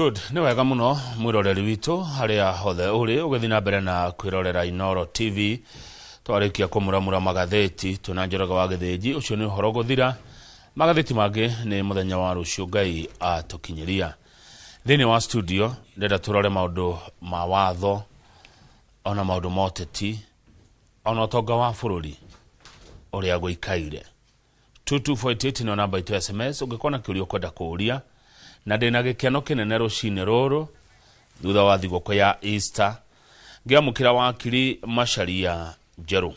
Good, nĩ wega mũno mwĩroreri witũ harĩa hothe ũrĩ ũgĩthiĩ na mbere na kwĩrorera Inooro TV. Twarĩkia kũmuramura magathĩti twĩna Njoroge wa Gĩthĩnji, ũcio nĩ ũhoro gũthira. Magathĩti mangĩ nĩ mũthenya wa rũciũ Ngai atũkinyĩria. Thĩinĩ wa studio ndĩrenda tũrore maũndũ ma watho ona maũndũ ma ũteti ona ũtonga wa bũrũri ũrĩa gũikaire. 2248 nĩyo namba itũ ya SMS ũngĩkorwo na kĩũria ũkwenda kũũria. Na ndĩna gĩkeno kĩnene rũcinĩ rũrũ thutha wa thigũkũ ya Easter ngĩamũkĩra wakiri Macharia Njerũ.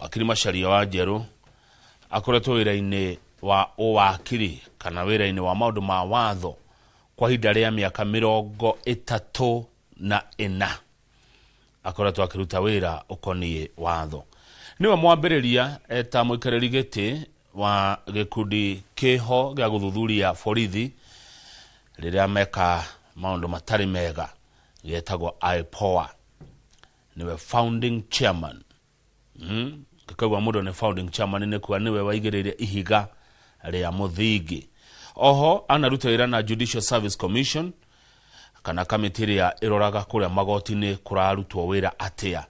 Wakiri Macharia wa Njerũ akoretwo wĩra-inĩ wa ũwakiri kana wĩra-inĩ wa maũndũ ma watho kwa ihinda rĩa mĩaka 34. Akoretwo akĩruta wĩra ũkoniĩ watho. Nĩwe mwambĩrĩria eta mũikarĩri gĩtĩ wa gĩkundi kĩho gĩa gũthuthuria borithi rĩrĩa meka maũndũ matarĩ mega gĩetagwo IPOA. Nĩwe founding chairman. Gĩkaigua mũndũ nĩ founding chairman nĩ kuga nĩwe waigĩrĩire ihiga rĩa mũthingi. Oho anaruta wĩra na Judicial Service Commission kana kamĩtĩ ĩrĩa ĩroraga kũrĩa magoti-inĩ kũrarutwo wĩra atĩa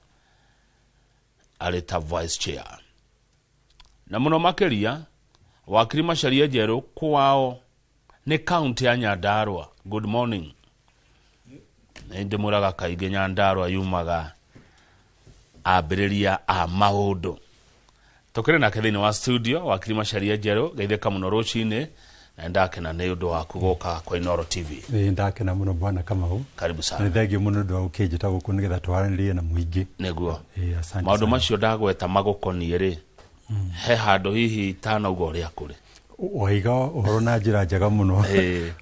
arĩ ta vice chair. Na mũno makĩria wakiri Macharia Njerũ kwao nĩ kaunti ya Nyandarua. Good morning. Nĩ ndĩmwĩraga kaingĩ Nyandarua yumaga ambĩrĩria a maũndũ. Tũkĩrĩ nake thĩinĩ wa studio wakiri Macharia Njerũ, geithĩka mũno rũcinĩ na ndakena nĩ ũndũ waku gũka kwa Inooro TV. Ĩĩ, ndakena mũno bwana Kamau. Karibu sana. Na nĩ thengio mũno nĩ ũndũ wa gũkĩnjĩta gũkũ nĩgetha twaranĩrie na mũingĩ. Nĩguo. Ĩĩ, asante Maũndũ sana. macio ndagweta magũkoniĩ rĩ, he handũ hihi itanauga ũrĩa kũrĩ. Waiga ũhoro na njĩra njega mũno.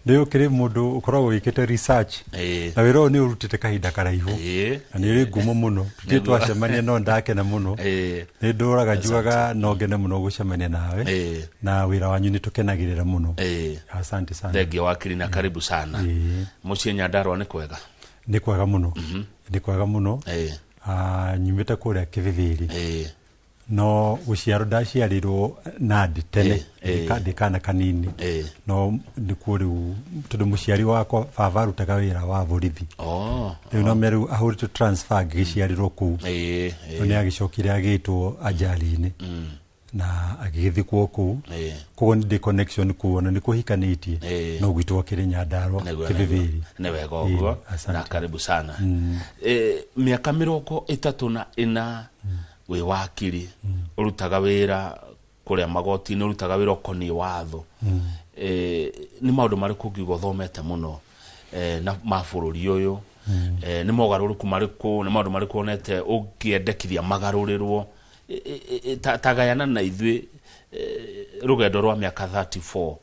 Nĩ ũkĩrĩ mũndũ ũkoragwo wĩkĩte research. Na wĩra ũyũ nĩ ũrutĩte kahinda karaihu. Na nĩ ũrĩ ngumo mũno. Tũtirĩ twacemania no ndakena mũno. Nĩ ndũraga njugaga no ngene mũno gũcemania nawe. Na wĩra wanyu nĩ tũkenagĩrĩra mũno. Asante sana. Thengio wakiri na karibu sana. Mũciĩ Nyandarua nĩ kwega? Nĩ kwega mũno. Nĩ kwega mũno. Nyumĩte kũrĩa Kĩbĩbĩrĩ. No gũciarwo ndaciarirwo Nandi tene, ndĩ kana kanini. No nĩkuo rĩu tondũ mũciari wakwa baba arutaga wĩra wa borithi. Rĩu no me rĩu ahũrĩtwo transfer ngĩgĩciarĩrwo kũu. No nĩ agĩcokire agĩtwo ajali-inĩ. Na agĩgĩthikwo kũu. Koguo nĩ ndĩ connection kũu ona nĩ kũhikanĩtie. No gwitũ akĩrĩ Nyandarua, Kĩbĩbĩrĩ. Nĩ wega ũguo. Asante. Na karibu sana. Mĩaka 34 wĩ wakiri, ũrutaga wĩra kũrĩa magoti-inĩ, ũrutaga wĩra ũkoniĩ watho. Nĩ maũndũ marĩkũ ũngiuga ũthomete mũno na ma bũrũri ũyũ? Nĩ mogarũrũku marĩkũ, nĩ maũndũ marĩkũ wonete ũngĩendekithia magarũrĩrwo? Ta gayana na ithuĩ rũgendo rwa mĩaka 34,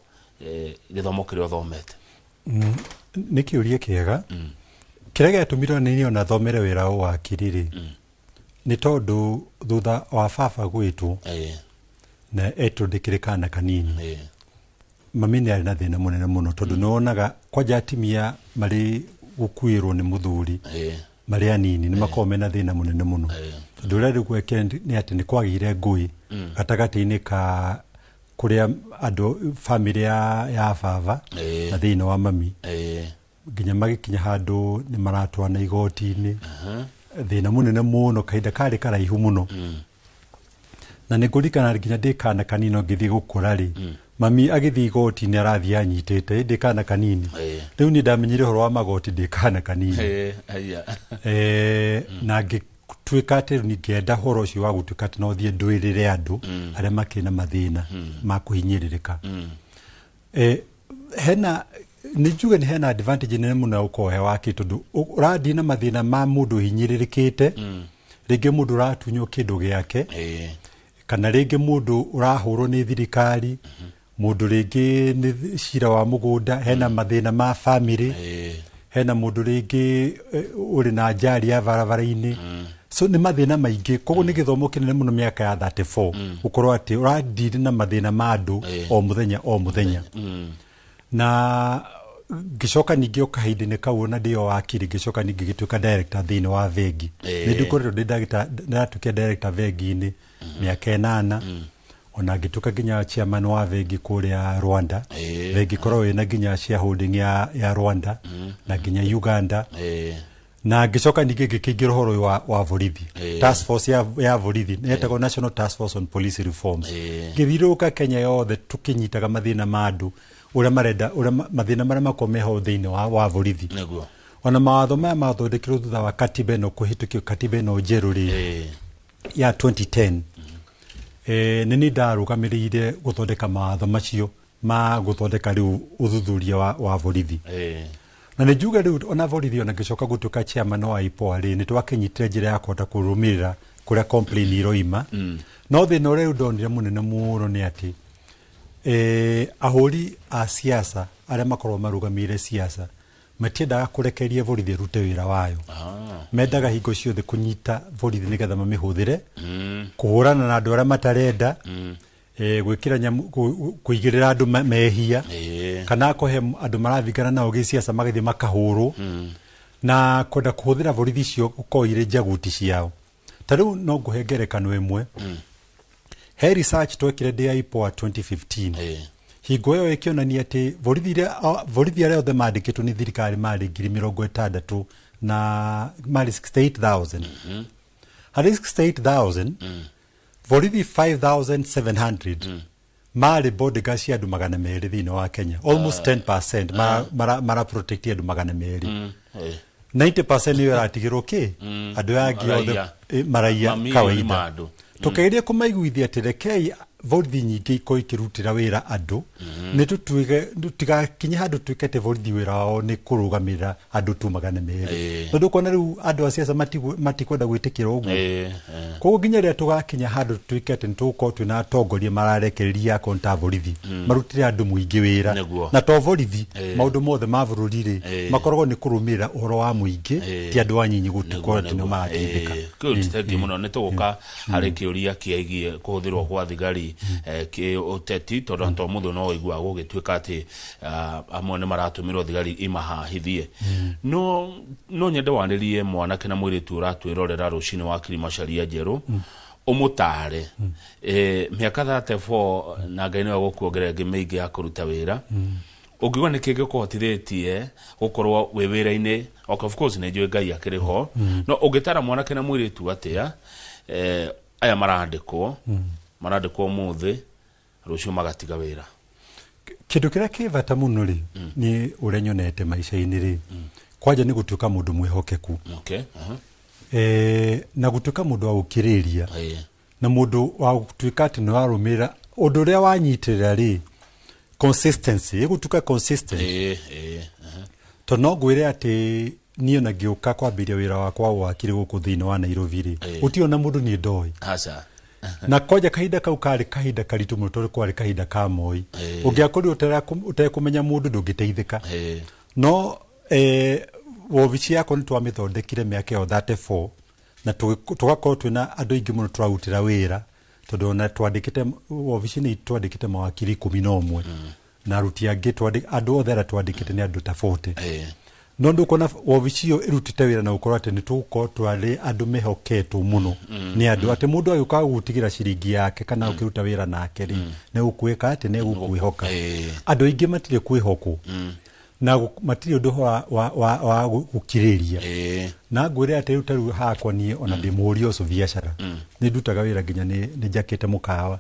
gĩthomo kĩrĩa ũthomete. Nĩ kĩũria kĩega. Kĩrĩa gĩatũmire niĩ ona thomere wĩra wa wakiri rĩ, nĩ tondũ thutha wa baba gwĩtwo, na etwo ndĩkĩrĩ kana kanini. Mami nĩ arĩ na thĩna mũnene mũno tondũ nĩ wonaga kwanja atumia marĩ gũkuĩrwo nĩ mũthuri marĩ anini nĩ makoragwo mena thĩna mũnene mũno. Tondũ ũrĩa rĩu gwekĩra nĩ atĩ nĩ kwagĩire ngũĩ gatagatĩ-inĩ ka kũrĩa andũ famĩlĩ ya baba na thĩinĩ wa mami. Nginya magĩkinya handũ nĩ maratwarana igoti-inĩ. Thĩna mũnene mũno kahinda karĩ karaihu mũno. Na nĩ ngũririkana nginya ndĩ kana kanini no ngĩthiĩ gũkũra rĩ, mami agĩthiĩ igoti-inĩ arathiĩ anyitĩte, ndĩ kana kanini. Rĩu niĩ ndamenyire ũhoro wa magoti ndĩ kana kanini. Na ngĩtuĩka atĩ rĩu ngĩenda ũhoro ũcio wa gũtuĩka atĩ no thiĩ ndũĩrĩre andũ arĩa makĩrĩ na mathĩna ma kũhinyĩrĩrĩka. Hena nĩ njuge nĩ hena advantage nene mũno ya gũkorwo he wakiri tondũ ũrathiĩ na mathĩna ma mũndũ ũhinyĩrĩrĩkĩte, rĩngĩ mũndũ ũratunywo kĩndũ gĩake, kana rĩngĩ mũndũ ũrahũrwo nĩ thirikari, mũndũ rĩngĩ nĩ cira wa mũgũnda, hena mathĩna ma family, hena mũndũ rĩngĩ ũrĩ na ajali ya barabara-inĩ. So nĩ mathĩna maingĩ. Koguo nĩ gĩthomo kĩnene mũno mĩaka ya 34 gũkorwo atĩ ũradiri na mathĩna ma andũ o mũthenya o mũthenya. Na ngĩcoka ningĩ o kahinda-inĩ kau ona ndĩ o wakiri, ngĩcoka ningĩ ngĩtuĩka director thĩinĩ wa bengi. Nĩ ndikoretwo ndĩ ndagĩtarĩ, ndatuĩkire director bengi-inĩ mĩaka 8. Ona ngĩtuĩka nginya chairman wa bengi kũrĩa Rwanda. Bengi ĩkoragwo ĩna nginya shareholding ya Rwanda na nginya Uganda. Na ngĩcoka ningĩ ngĩkĩingĩra ũhoro ũyũ wa borithi, task force ya borithi yetagwo National Task Force on Police Reforms. Ngĩthiũrũrũka Kenya yothe tũkĩnyitaga mathĩna ma andũ ũrĩa marenda, ũrĩa mathĩna marĩa makoragwo meho thĩinĩ wa borithi. Ona mawatho maya mathondekirwo thutha wa katiba ĩno kũhĩtũkio, katiba ĩno njerũ rĩ, ya 2010. Nĩ niĩ ndarũgamĩrĩire gũthondeka mawatho macio ma gũthondeka rĩu ũthuthuria wa borithi. Na nĩ njuge rĩu ona borithi, ona ngĩcoka gũtuĩka chairman wa IPOA rĩ, nĩ twakĩnyitire njĩra ya kũhota kũrũmĩrĩra kũrĩa complain iroima. No thĩna ũrĩa rĩu ndonire mũnene mũno nĩ atĩ ahũri a siasa arĩa makoragwo marũgamĩrĩire siasa matiendaga kũrekereria borithi ĩrute wĩra wayo. Mendaga hingo ciothe kũnyita borithi nĩgetha mamĩhũthĩre kũhũrana na andũ arĩa matarenda, gwĩkĩra nyamũ, kũigĩrĩra andũ mehia, kana kũhe andũ marathingana nao gĩciaca magathiĩ makahũrwo, na kwenda kũhũthĩra borithi icio gũkorwo irĩ njaguti ciao. Ta rĩu no ngũhe ngerekano ĩmwe. He research twekire ndĩ IPOA 2015. Hingo ĩyo ĩkĩonania atĩ borithi arĩa othe mandĩkĩtwo nĩ thirikari marĩ 60,000 na marĩ 68,000. Harĩ 68,000, borithi 5,700 marĩ bodyguards cia andũ 200 thĩinĩ wa Kenya, almost 10% mara protect andũ 200. 90% nĩyo ĩratigĩrwo kĩ andũ aya angĩ othe, Maraia. Maraia Mamirioni kawaida. ma andũ. Tũkĩgeria kũmaiguithia atĩ rekei borithi nyingĩ ikorwo ikĩrutĩra wĩra andũ, nĩ tũtuĩke tũtigakinye handũ tuĩke atĩ borithi wĩra wao nĩ kũrũgamĩrĩra andũ tu 200. Tondũ ũkona rĩu andũ a siasa matikwenda gwĩtĩkĩra ũguo. Koguo nginya rĩrĩa tũgakinya handũ tuĩke atĩ nĩ tũgũkorwo twĩna atongoria mararekereria akonta borithi marutĩre andũ mũingĩ wĩra, na to borithi, maũndũ mothe ma bũrũri rĩ, makoragwo nĩ kũrũmĩrĩra ũhoro wa mũingĩ, ti andũ anyinyi gũtikorwo atĩ nĩo marateithĩka. Good, thank you mũno. Nĩ tũgũka harĩ kĩũria kĩgiĩ kũhũthĩrwo kwa thigari kĩ ũteti, tondũ to mũthũ no ũiguaga gũgĩtuĩka atĩ amwe nĩ maratũmĩrwo thigari imahahithie. No nyende warĩrie mwanake na mũirĩtu ũratwĩrorera rũcinĩ wa Kilimacharia njerũ, ũmũtare. Mĩaka 34 na Ngai nĩwe gũkuongerera ĩngĩ mĩingĩ ya kũruta wĩra, ũngiuga nĩ kĩngĩ gĩkũhotithĩtie gũkorwo wĩ wĩra-inĩ? Okay, of course nĩ njũĩ Ngai akĩrĩ ho, no ũngĩtara mwanake na mũirĩtu atĩa, aya marandĩkwo ũmũthĩ, rũciũ magatiga wĩra? Kĩndũ kĩrĩa kĩ bata mũno rĩ, nĩ ũrĩa nyonete maica-inĩ rĩ, kwanja nĩ gũtuĩka mũndũ mwĩhokeku. Na gũtuĩka mũndũ wa gũkirĩrĩria, na mũndũ wa gũtuĩka atĩ nĩ warũmĩrĩra ũndũ ũrĩa wanyitĩrĩra rĩ, consistency, ĩgũtuĩka consistent. Tondũ no ngwĩre atĩ niĩ ona ngĩũka kwambĩrĩria wĩra wakwa wa wakiri gũkũ thĩinĩ wa Nairobi rĩ, gũtirĩ ona mũndũ niĩ ndoĩ. Aca. Na kwanja kahinda kau karĩ kahinda karitũ mũno, tondũ kwarĩ kahinda ka Moi. Ũngĩakorirwo ũtekũmenya mũndũ ndũngĩteithĩka. No wobici yakwa nĩ twamĩthondekire mĩaka ĩyo 34, na tũgakorwo twĩna andũ aingĩ mũno tũrarutĩra wĩra, tondũ ona twandĩkĩte wobici-inĩ twandĩkĩte mawakiri 11, na aruti angĩ andũ othe arĩa twandĩkĩte nĩ andũ ta 40. No ndũkuona wobici ĩyo ĩrutĩte wĩra na gũkorwo atĩ nĩ tũgũkorwo twarĩ andũ mehoketwo mũno nĩ andũ, atĩ mũndũ agĩũka gũtigĩra ciringi yake kana ũkĩruta wĩra nake rĩ, nĩ gũkwĩka atĩ nĩ gũkwĩhoka. Andũ aingĩ matirĩ kwĩhokwo, na matirĩ ũndũ wa gũkirĩrĩria. Na ngwĩre atĩ rĩu ta rĩu hakwa niĩ ona ndĩ mũhũri ũcio biacara, nĩ ndutaga wĩra nginya nĩ njakĩte mũkawa.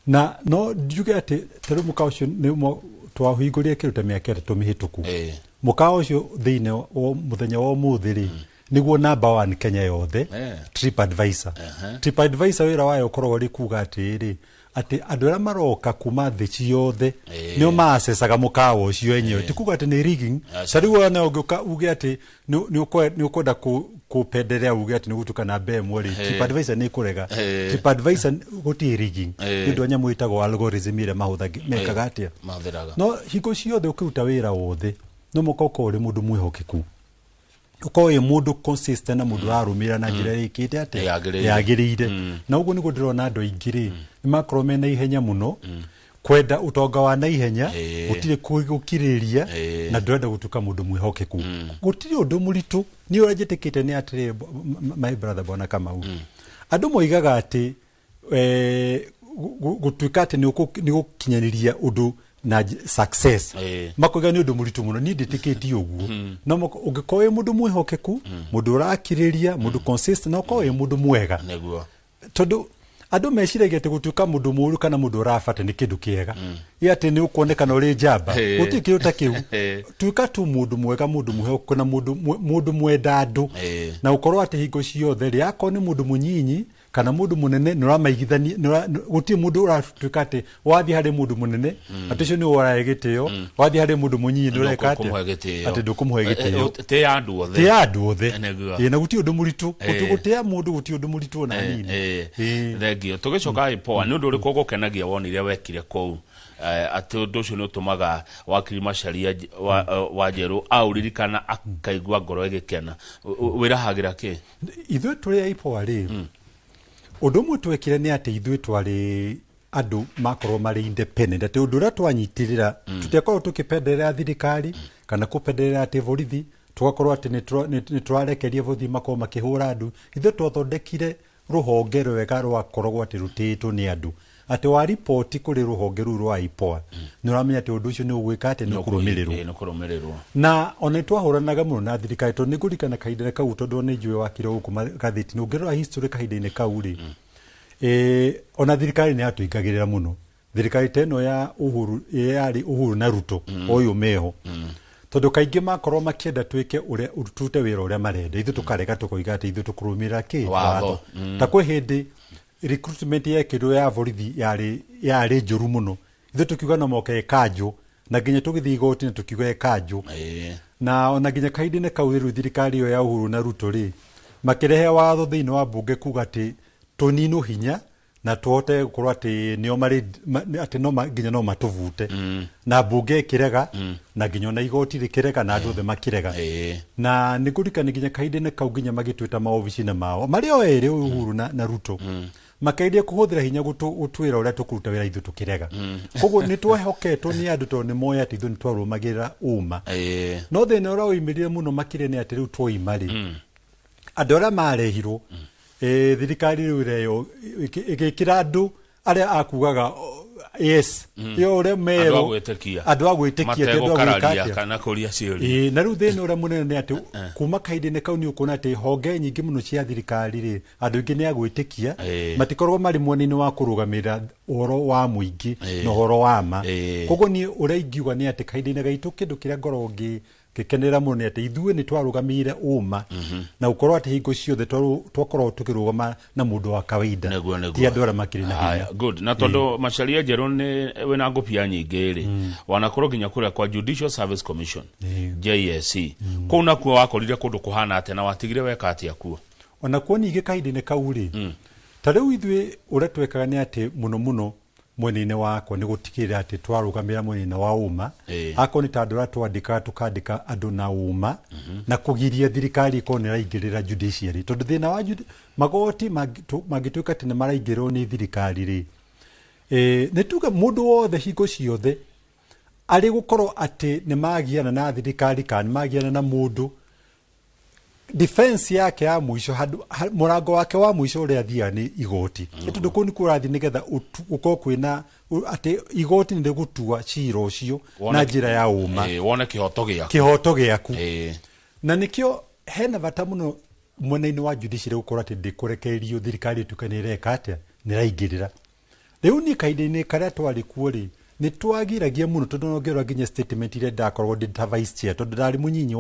Na no njuge atĩ ta rĩu mũkawa ũcio nĩ twahingũrire kĩndũ ta mĩaka 3 mĩhĩtũku. Mũkawa ũcio thĩinĩ wa mũthenya wa ũmũthĩ rĩ, nĩguo number 1 Kenya yothe, TripAdvisor. TripAdvisor wĩra wayo ũkoragwo ũrĩ kuga atĩrĩrĩ, atĩ andũ arĩa maroka kuma thĩ ciothe nĩo maacecaga mũkawa ũcio enyewe. Ti kuga atĩ nĩ rigging. Ta rĩu ona ũngĩũka uge atĩ nĩ ũkwenda kũpenderea uge atĩ nĩ gũtuĩka namba ĩmwe rĩ, TripAdvisor nĩ ĩkũrega. TripAdvisor gũtirĩ rigging. Nĩ ũndũ wa nyamũ ĩtagwo algorithm ĩrĩa mekaga atĩa? Mahũthĩraga. No hingo ciothe ũkĩruta wĩra wothe, no mũhaka ũkorwo ũrĩ mũndũ mwĩhokeku, ũkorwo wĩ mũndũ consistent na mũndũ ũrarũmĩrĩra na njĩra ĩkĩte atĩa? Yagĩrĩire. Yagĩrĩire. Na ũguo nĩguo ndĩrona andũ aingĩ rĩ, nĩ makorwo mena ihenya mũno, kwenda ũtonga wa naihenya, gũtirĩ gũkirĩrĩria, na ndũrenda gũtuĩka mũndũ mwĩhokeku. Gũtirĩ ũndũ mũritũ. Niĩ ũrĩa njĩtĩkĩte nĩ atĩrĩ, my brother Bwana Kamau, andũ moigaga atĩ Gũtuĩka atĩ nĩ ũgũkinyanĩria ũndũ na success, makoiga nĩ ũndũ mũritũ mũno. Niĩ ndĩtĩkĩtie ũguo, no ũngĩkorwo wĩ mũndũ mwĩhokeku, mũndũ ũrakirĩria, mũndũ consistent, na ũkorwo wĩ mũndũ mwega. Nĩguo. Tondũ andũ meciragia atĩ gũtuĩka mũndũ mũũru kana mũndũ ũrabata nĩ kĩndũ kĩega, ĩ atĩ nĩ ũkuonekana ũrĩ njamba. Gũtirĩ kĩndũ ta kĩu. Tuĩka tu mũndũ mwega, mũndũ mwĩhokeku, na mũndũ mwenda andũ, na ũkorwo atĩ hingo ciothe rĩ, akorwo nĩ mũndũ mũnyinyi kana mũndũ mũnene, nĩ ũramaigithania. Gũtirĩ mũndũ ũratuĩka atĩ wathiĩ harĩ mũndũ mũnene atĩ ũcio nĩ ũrahe gĩtĩo, wathiĩ harĩ mũndũ mũnyinyi nĩ ũreka atĩa? Ndũkũmũhe gĩtĩo. Atĩ ndũkũmũhe gĩtĩo. Tĩĩa andũ othe. Tĩĩa andũ othe. Nĩguo. Ĩĩ, na gũtirĩ ũndũ mũritũ. Gũtĩa mũndũ gũtirĩ ũndũ mũritũ ona hanini. Thengio. Tũgĩcoka IPOA, nĩ ũndũ ũrĩkũ ũgũkenagia wonire wekire kũu, atĩ ũndũ ũcio nĩ ũtũmaga wakiri Macharia wa Njerũ aũririkana akaigua ngoro ĩgĩkena? Wĩrahagĩra kĩ? Ithuĩ tũrĩ IPOA rĩ, ũndũ ũmwe twekire nĩ atĩ ithuĩ twarĩ andũ makorwo marĩ independent, atĩ ũndũ ũrĩa twanyitĩrĩra, tũtiakorwo tũkĩpenderera thirikari kana kũpenderera atĩ borithi, tũgakorwo atĩ nĩ tũrarekeria borithi makorwo makĩhũra andũ. Ithuĩ twathondekire rũhonge rwega rwakoragwo atĩ rũtĩĩtwo nĩ andũ, atĩ wa ripoti kũrĩ rũhonge rũu rwa IPOA, nĩ ũramenya atĩ ũndũ ũcio nĩ ũgwĩka atĩ nĩ ũkũrũmĩrĩrwo. Nĩ kũrũmĩrĩrwo. Na ona nĩ twahũranaga mũno na thirikari, tondũ nĩ ngũririkana kahinda kau, tondũ ona njũĩ wakire gũkũ magathĩti-inĩ, ũngĩrora history kahinda-inĩ kau rĩ, ona thirikari nĩ yatũingagĩrĩra mũno. Thirikari ta ĩno ya Uhuru, yarĩ Uhuru na Ruto, ũyũ meho, tondũ kaingĩ makorwo makĩenda twĩke ũrĩa, tũrute wĩra ũrĩa marenda, ithuĩ tũkarega, tũkoiga atĩ ithuĩ tũkũrũmĩrĩra kĩ? Watho. Ta kwĩ hĩndĩ recruitment yekĩrwo ya borithi yarĩ njũru mũno, ithuĩ tũkiuga no moke ĩkanjũ, na nginya tũgĩthiĩ igoti-inĩ tũkiuga ĩkanjũ. Na ona nginya kahinda-inĩ kau rĩu thirikari ĩyo ya Uhuru na Ruto rĩ, makĩrehe watho thĩinĩ wa mbunge kuga atĩ tũninwo hinya na tũhote gũkorwo atĩ nĩo marĩ atĩ no nginya no matũbute, na mbunge ĩkĩrega, na nginya ona igoti rĩkĩrega, na andũ othe makĩrega. Na nĩ ngũririkana nginya kahinda-inĩ kau nginya magĩtwĩta maobici-inĩ mao marĩ o erĩ, Uhuru na Ruto, makeria kũhũthĩra hinya gũtwĩra ũrĩa tũkũruta wĩra, ithuĩ tũkĩrega. Koguo nĩ twehoketwo nĩ andũ tondũ nĩ moĩ atĩ ithuĩ nĩ twarũmagĩrĩra ũma. No thĩna ũrĩa woimĩrire mũno makĩria nĩ atĩ rĩu twoima rĩ, andũ arĩa marehirwo, thirikari rĩu ĩreyo ĩgĩkĩra andũ arĩa akugaga yes, yo ũrĩa merwo. Andũ a gwĩtĩkia. Andũ a gwĩtĩkia, ti andũ a gwĩka mategũkararia atĩa. Kana kũria ciũria. Ĩĩ, na rĩu thĩna ũrĩa mũnene nĩ atĩ kuma kahinda-inĩ kau nĩ ũkuona atĩ honge nyingĩ mũno cia thirikari rĩ, andũ aingĩ nĩ a gwĩtĩkia, matikoragwo marĩ mwena-inĩ wa kũrũgamĩrĩra ũhoro wa mũingĩ na ũhoro wa ma. Koguo niĩ ũrĩa ingiuga nĩ atĩ kahinda-inĩ gaitũ, kĩndũ kĩrĩa ngoragwo ngĩkenerera mũno nĩ atĩ ithuĩ nĩ twarũgamĩrĩire ũma, na gũkorwo atĩ hingo ciothe twakoragwo tũkĩrũgama na mũndũ wa kawaida, Nĩguo. ti andũ arĩa makĩrĩ na hinya. Haya, good. Na tondũ Macharia Njerũ nĩ wĩna ngũbia nyingĩ rĩ, wanakorwo nginya kũrĩa kwa Judicial Service Commission, JSC, kũu nakuo wakorire kũndũ kũhana atĩa, na watigire weka atĩa kuo? Ona kuo ningĩ kahinda-inĩ kau rĩ, ta rĩu ithuĩ ũrĩa twekaga nĩ atĩ mũno mũno mwena-inĩ wakwa nĩ gũtigĩrĩra atĩ twarũgamĩra mwena-inĩ wa ũma. Akorwo nĩ ta andũ arĩa twandĩkaga, tũkandĩka andũ na ũma, na kũgiria thirikari ĩkorwo nĩ ĩraingĩrĩra judiciary, tondũ thĩna wa magoti mangĩtuĩka atĩ nĩ maraingĩrĩrwo nĩ thirikari rĩ, nĩ tuge mũndũ wothe hingo ciothe arĩ gũkorwo atĩ nĩ magiana na thirikari kana nĩ magiana na mũndũ, defense yake ya mũico, handũ mũrango wake wa mũico ũrĩa athiaga nĩ igoti. Nĩ tondũ kũu nĩkuo ũrathiĩ nĩgetha gũkorwo kwĩna atĩ igoti nĩ rĩgũtua cira ũcio na njĩra ya ũma. Wone kĩhoto gĩaku. Kĩhoto gĩaku. Na nĩkĩo hena bata mũno mwena-inĩ wa judiciary gũkorwo atĩ ndĩkũrekererio thirikari ĩtuĩke nĩ ĩreka atĩa, nĩ ĩraingĩrĩra. Rĩu niĩ kahinda-inĩ karĩa twarĩ kuo rĩ, nĩ twagiragia mũno, tondũ no ngĩrora nginya statement iria ndakoragwo ndĩ ta vice chair, tondũ ndarĩ mũnyinyi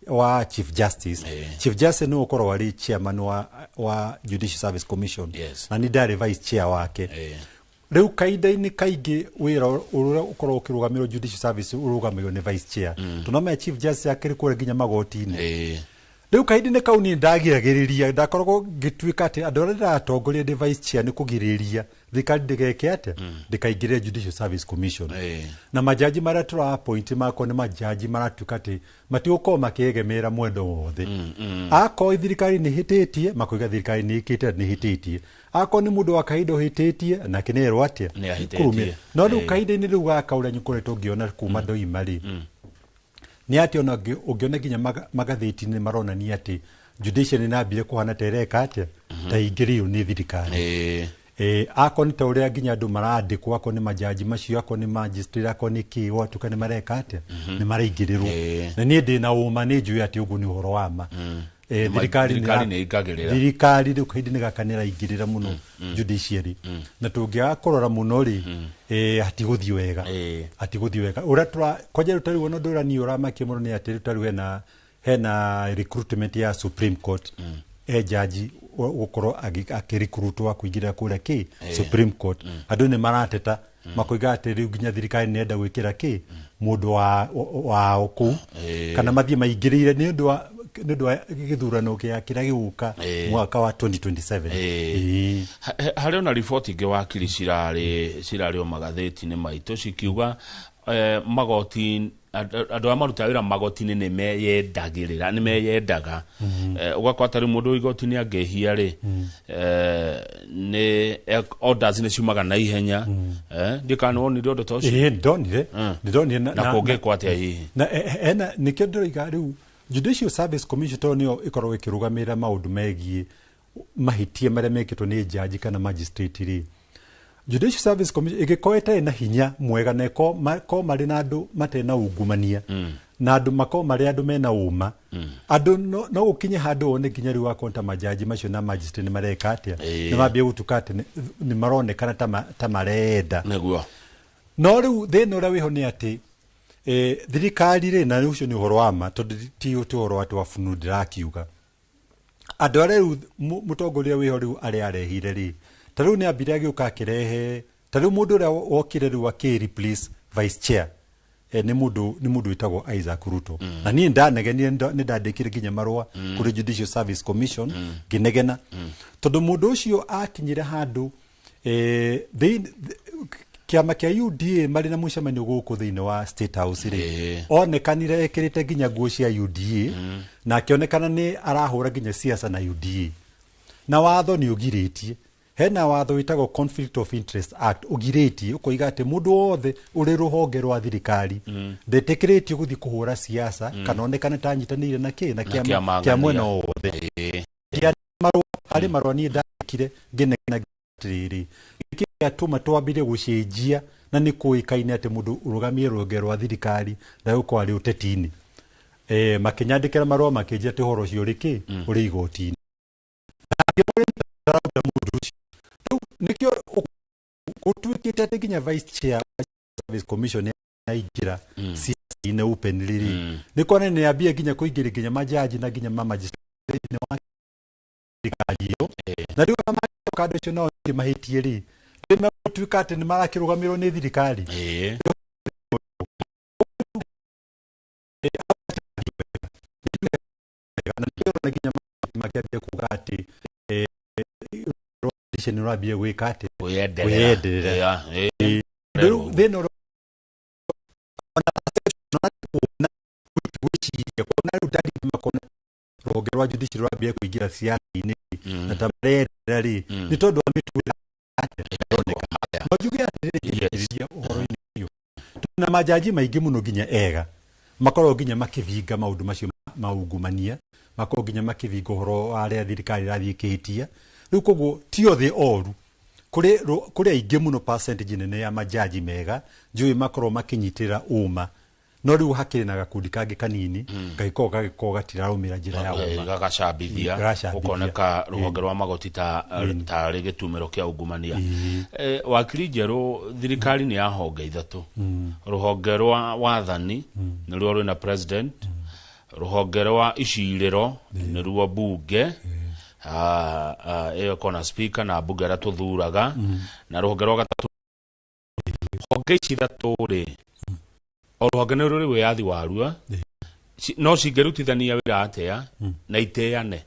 wa Chief Justice. Chief Justice nĩwe ũkoragwo arĩ chairman wa Judicial Service Commission. Na nĩ ndarĩ vice chair wake. Rĩu kahinda-inĩ kaingĩ wĩra ũrĩa ũkoragwo ũkĩrũgamĩrĩrwo Judicial Service ũrũgamagĩrĩrwo nĩ vice chair. Tondũ no menya Chief Justice akĩrĩ kũrĩa nginya magoti-inĩ. Rĩu kahinda-inĩ kau niĩ ndagiragĩrĩria, ndakoragwo ngĩtuĩka atĩ andũ arĩa ndĩratongoria ndĩ vice chair nĩ kũgirĩrĩria thirikari ndĩgeke atĩa, ndĩkaingĩrĩre Judicial Service Commission. Na majaji marĩa tũra appoint makorwo nĩ majaji maratuĩka atĩ matigũkorwo makĩegemera mwendo wothe. Akorwo thirikari nĩ ĩhĩtĩtie, makoiga thirikari nĩ ĩkĩte nĩ ĩhĩtĩtie. Akorwo nĩ mũndũ wa kahinda ũhĩtĩtie, nake nĩ erwo atĩa? Nĩ ahĩtĩtie. Kũrũmĩrĩra. No rĩu kahinda-inĩ rĩu gaka ũrĩa ngoretwo ngĩona kuma ndoima rĩ, nĩ atĩ ona ũngĩona nginya magathĩti-inĩ maronania atĩ judiciary nĩ yambire kũhana ta ĩreka atĩa, ta ingĩrĩirwo nĩ thirikari. Akorwo nĩ ta ũrĩa nginya andũ marandĩkwo, akorwo nĩ majaji macio, akorwo nĩ magistrate, akorwo nĩ kĩ, gwatuĩka nĩ mareka atĩa, nĩ maraingĩrĩrwo. Na niĩ ndĩna ũma, nĩ njũĩ atĩ ũguo nĩ ũhoro wa ma. Thirikari nĩ ĩingagĩrĩra. Thirikari rĩu kahinda-inĩ gaka nĩ ĩraingĩrĩra mũno judiciary, na tũngĩaga kũrora mũno rĩ, hatigũthiĩ wega. Hatigũthiĩ wega ũrĩa tũra kwanja rĩu tarĩu ona ũndũ ũrĩa niĩ ũramakia mũno nĩ atĩ rĩu tarĩu hena recruitment ya Supreme Court, jaji gũkorwo akĩrecruitwo wa kũingĩrĩra kũrĩa kĩ Supreme Court. Andũ nĩ marateta makoiga atĩ rĩu nginya thirikari nĩ enda gwĩkĩra kĩ mũndũ wa wao kũu, kana mathiĩ maingĩrĩire nĩ ũndũ wa gĩthurano kĩa kĩrĩa gĩgũka mwaka wa 2027. Harĩ ona riboti ingĩ, wakiri, cirarĩ o magathĩti-inĩ maitũ cikiuga magoti, andũ arĩa marutaga wĩra magoti-inĩ nĩ meyendagĩrĩra, nĩ meyendaga. Ũgakora ta rĩu mũndũ igoti-inĩ angĩhia rĩ, nĩ orders nĩ ciumaga na ihenya. Ndiũ kana nĩ wonire ũndũ ta ũcio? Ĩĩ, ndonire. Ndonire. Na kũngĩkwo atĩa hihi? Na ena nĩkĩo ndĩroiga rĩu Judicial Service Commission, tondũ nĩyo ĩkoragwo ĩkĩrũgamĩrĩra maũndũ megiĩ mahĩtia marĩa mekĩtwo nĩ jaji kana magistrate rĩ, Judicial Service Commission ĩngĩkorwo ĩtarĩ na hinya mwega na ĩkorwo marĩ na andũ matarĩ na ungumania na andũ makorwo marĩ andũ mena ũma, andũ no gũkinye handũ wone nginya rĩu wakorwo ta majaji macio na magistrate nĩ mareka atĩa, nĩ mambia gũtuka atĩ nĩ maronekana ta marenda. No rĩu thĩna ũrĩa wĩho nĩ atĩ thirikari rĩ, na ũcio nĩ ũhoro wa ma, tondũ ti ũhoro atĩ wa fununu ndĩrakiuga, andũ arĩa rĩu mũtongoria wĩho rĩu arĩa arehire rĩ, ta rĩu nĩ ambire agĩũka akĩrehe, ta rĩu mũndũ ũrĩa wokire rĩu akĩ replace vice chair, nĩ mũndũ wĩtagwo Isaac Ruto. Na niĩ ndanegenire, nĩ ndandĩkire nginya marũa kũrĩ Judicial Service Commission ngĩnegena, tondũ mũndũ ũcio akinyire handũ kĩama kĩa UDA marĩ na mũcemanio gũkũ thĩinĩ wa State House rĩ, onekanire ekĩrĩte nginya nguo cia UDA, na akĩonekana nĩ arahũra nginya siasa na UDA, na watho nĩ ũgirĩtie. Hena watho wĩtagwo Conflict of Interest Act ũgirĩtie, ũkoiga atĩ mũndũ wothe ũrĩ rũhonge rwa thirikari ndetĩkĩrĩtio gũthiĩ kũhũra siasa kana onekane ta anyitanĩire na kĩ na kĩama kĩama kĩa mwena ng'ania. o wothe. Marũa harĩ marũa niĩ ndandĩkire ngĩnegena atĩrĩrĩ, gĩkĩ gĩatũma twambire gũcenjia, na nĩ kũĩkaine atĩ mũndũ ũrũgamie rũhonge rwa thirikari ndagũkorwo arĩ ũteti-inĩ. Makĩnyandĩkĩra marũa makĩnjĩra atĩ ũhoro ũcio ũrĩ kĩ, ũrĩ igoti-inĩ, na mũndũ ũcio rĩu nĩkĩo gũtuĩkĩte atĩ nginya vice chair wa Service Commission aingĩra siasa-inĩ openly rĩ, nĩ kuona nĩ ambia nginya kũingĩria nginya majaji na nginya ma magistrate thĩinĩ wa thirikari ĩyo, na rĩu ona mangĩũka andũ acio nao ningĩ mahĩtie rĩ, nĩ megũtuĩka atĩ nĩ marakĩrũgamĩrwo nĩ thirikari. Na nĩkĩo ũrona nginya makĩambia kuga atĩ nĩ ũrambia gwĩka atĩ kwĩyenderera. Kwĩyenderera. Rĩu thĩna ũrĩa ona kuona gwĩciria kuona rĩu ndari makona rũhonge rwa judiciary rwambia kũingĩra ciaca-inĩ na ta marendera rĩ, nĩ tondũ wa mĩtugo ĩroneka. No njuge atĩrĩrĩ, ngĩrĩria ũhoro-inĩ ũyũ, na majaji maingĩ mũno nginya ega makoragwo nginya makĩbinga maũndũ macio ma ungumania, makoragwo nginya makĩbinga ũhoro wa arĩa thirikari ĩrathiĩ ĩkĩhĩtia. Rĩu koguo ti othe oru, kũrĩ aingĩ mũno, percentage nene ya majaji mega njũĩ makoragwo makĩnyitĩrĩra ũma, no rĩu hakĩrĩ na gakundi kangĩ kanini gagĩkorwo gatirarũmĩra njĩra ya ũma. Gagacambithia. Gagacambithia. Gũkoneka rũhonge rwa magoti ta tarĩ gĩtumĩro kĩa ungumania. Wakiri njerũ, thirikari nĩ ya honge ithatũ. Rũhonge rwa wathani nĩruo rwĩna president, rũhonge rwa icirĩro nĩruo bunge, ĩyo ĩkoragwo na speaker na mbunge arĩa tũthuraga, na rũhonge rwa gatatũ. Honge ici ithatũ rĩ, o rũhonge nĩ rũrĩ wĩyathi waruo. No cingĩrutithania wĩra atĩa na itĩane?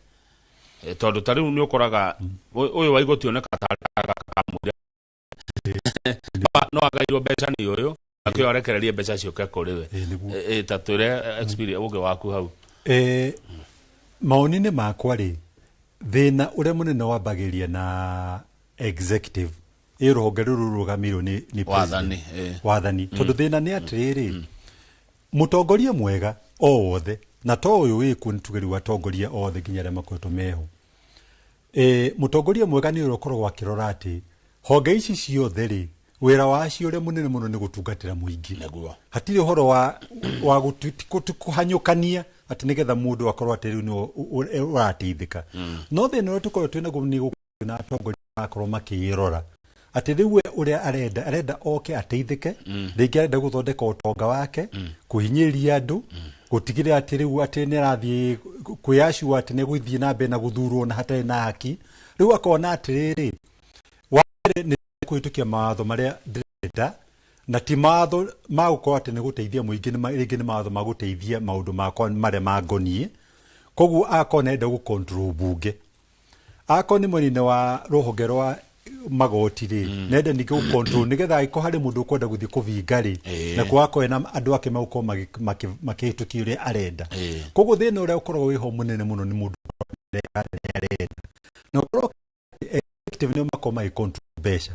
Tondũ ta rĩu nĩ ũkoraga ũyũ wa igoti oneka tarĩ kamũira no agairwo mbeca nĩ ũyũ, akĩo arekererie mbeca ciũke kũrĩ we. Nĩguo. Ta twĩre experience ũgĩ waku hau. Mawoni-inĩ makwa rĩ, thĩna ũrĩa mũnene wambagĩrĩria na executive, ĩ rũhonge rũrũ rũrũgamĩrĩirwo nĩ president. Wathani. Wathani, tondũ thĩna nĩ atĩrĩrĩ, mũtongoria mwega o wothe, na to ũyũ wĩkuo, nĩ tuge rĩu atongoria othe nginya arĩa makoretwo meho, mũtongoria mwega nĩ ũrĩa ũkoragwo akĩrora atĩ Honge ici ciothe rĩ, wĩra wacio ũrĩa mũnene mũno nĩ gũtungatĩra mũingĩ. Nĩguo. Hatirĩ ũhoro wa wa kũhanyũkania atĩ nĩgetha mũndũ akorwo atĩ rĩu nĩwe ũrateithĩka. No thĩna ũrĩa tũkoragwo twĩ naguo nĩ gũkorwo na atongoria marakorwo makĩĩrora atĩ rĩu we ũrĩa arenda, arenda oke ateithĩke, rĩngĩ arenda gũthondeka ũtonga wake, kũhinyĩrĩria andũ, gũtigĩrĩra atĩ rĩu atĩ nĩ arathiĩ kwĩyacua atĩ nĩ egũthiĩ na mbere na gũthurwo na hatarĩ na haki. Rĩu akona atĩrĩrĩ, wa mbere nĩ kũhĩtũkia mawatho marĩa ndĩrenda, na ti mawatho ma gũkorwo atĩ nĩ gũteithia mũingĩ, rĩngĩ nĩ mawatho ma gũteithia maũndũ makwa marĩa mangoniĩ. Koguo agakorwo nĩ arenda gũ control bunge. Akorwo nĩ mwena-inĩ wa rũhonge rwa magoti rĩ, nĩ arenda ningĩ gũ control nĩgetha angĩkorwo harĩ mũndũ ũkwenda gũthiĩ kũbinga rĩ, na kuo akorwo ena andũ ake megũkorwo makĩhĩtũkia ũrĩa arenda. Koguo thĩna ũrĩa ũkoragwo wĩho mũnene mũno nĩ mũndũ arenda. Na ũkorwo executive nĩo makoragwo magĩ control mbeca,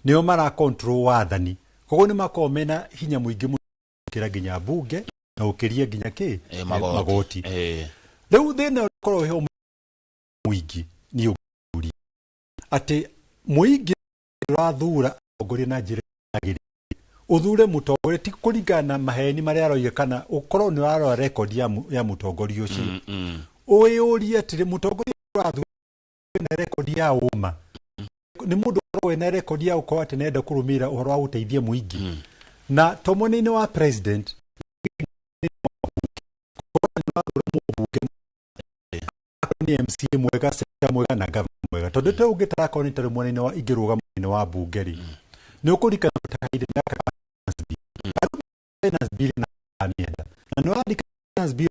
nĩo mara control wathani, koguo nĩ makoragwo mena hinya mũingĩ mũno gũkĩra nginya bunge na gũkĩria nginya kĩ? Magoti. Magoti. Rĩu thĩna ũrĩa ũkoragwo wĩho mũingĩ nĩ ũngĩũria atĩ mũingĩ ũrathura atongoria na njĩra yagĩrĩire. Ũthure mũtongoria ti kũringana na maheni marĩa aroiga kana ũkorwo nĩ ũrarora record ya mũtongoria ũcio. Ũyũrie atĩrĩ, mũtongoria ũrathura na record ya ũma nĩ mũndũ ũkoragwo wĩna record ya gũkorwo atĩ nĩarenda kũrũmĩrĩra ũhoro wa gũteithia mũingĩ. Na to mwena-inĩ wa president, nĩ MCA mwega, senator mwega na governor mwega. Tondũ ta ũngĩtarakorwo nĩ tarĩ mwena-inĩ wa ingĩrũgama mwena-inĩ wa bunge rĩ, nĩ ũkũririkana kahinda gaka ka finance bill. Finance bill na mĩenda. Na nĩ ũrarikana finance bill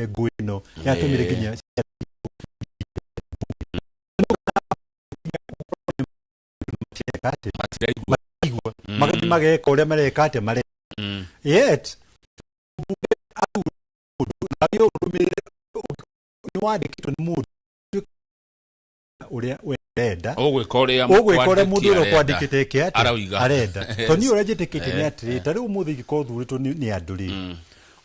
ngũĩ ĩno yatũmire nginya Matiraigua. Matiraigua. Magathiĩ mageka ũrĩa mareka atĩa mareka. Yet, mũndũ, na wĩ ũrũmĩrĩre, nĩ wandĩkĩtwo nĩ mũndũ ũrĩa ũrenda. Ũgwĩka ũrĩa Ũgwĩka ũrĩa mũndũ ũrĩa arenda. ũkwandĩkĩte eke atĩa? Arauga. Arenda. Tondũ niĩ ũrĩa njĩtĩkĩtie nĩ atĩrĩ, ta rĩu ũmũthĩ ingĩkorwo thurĩtwo nĩ andũ rĩ,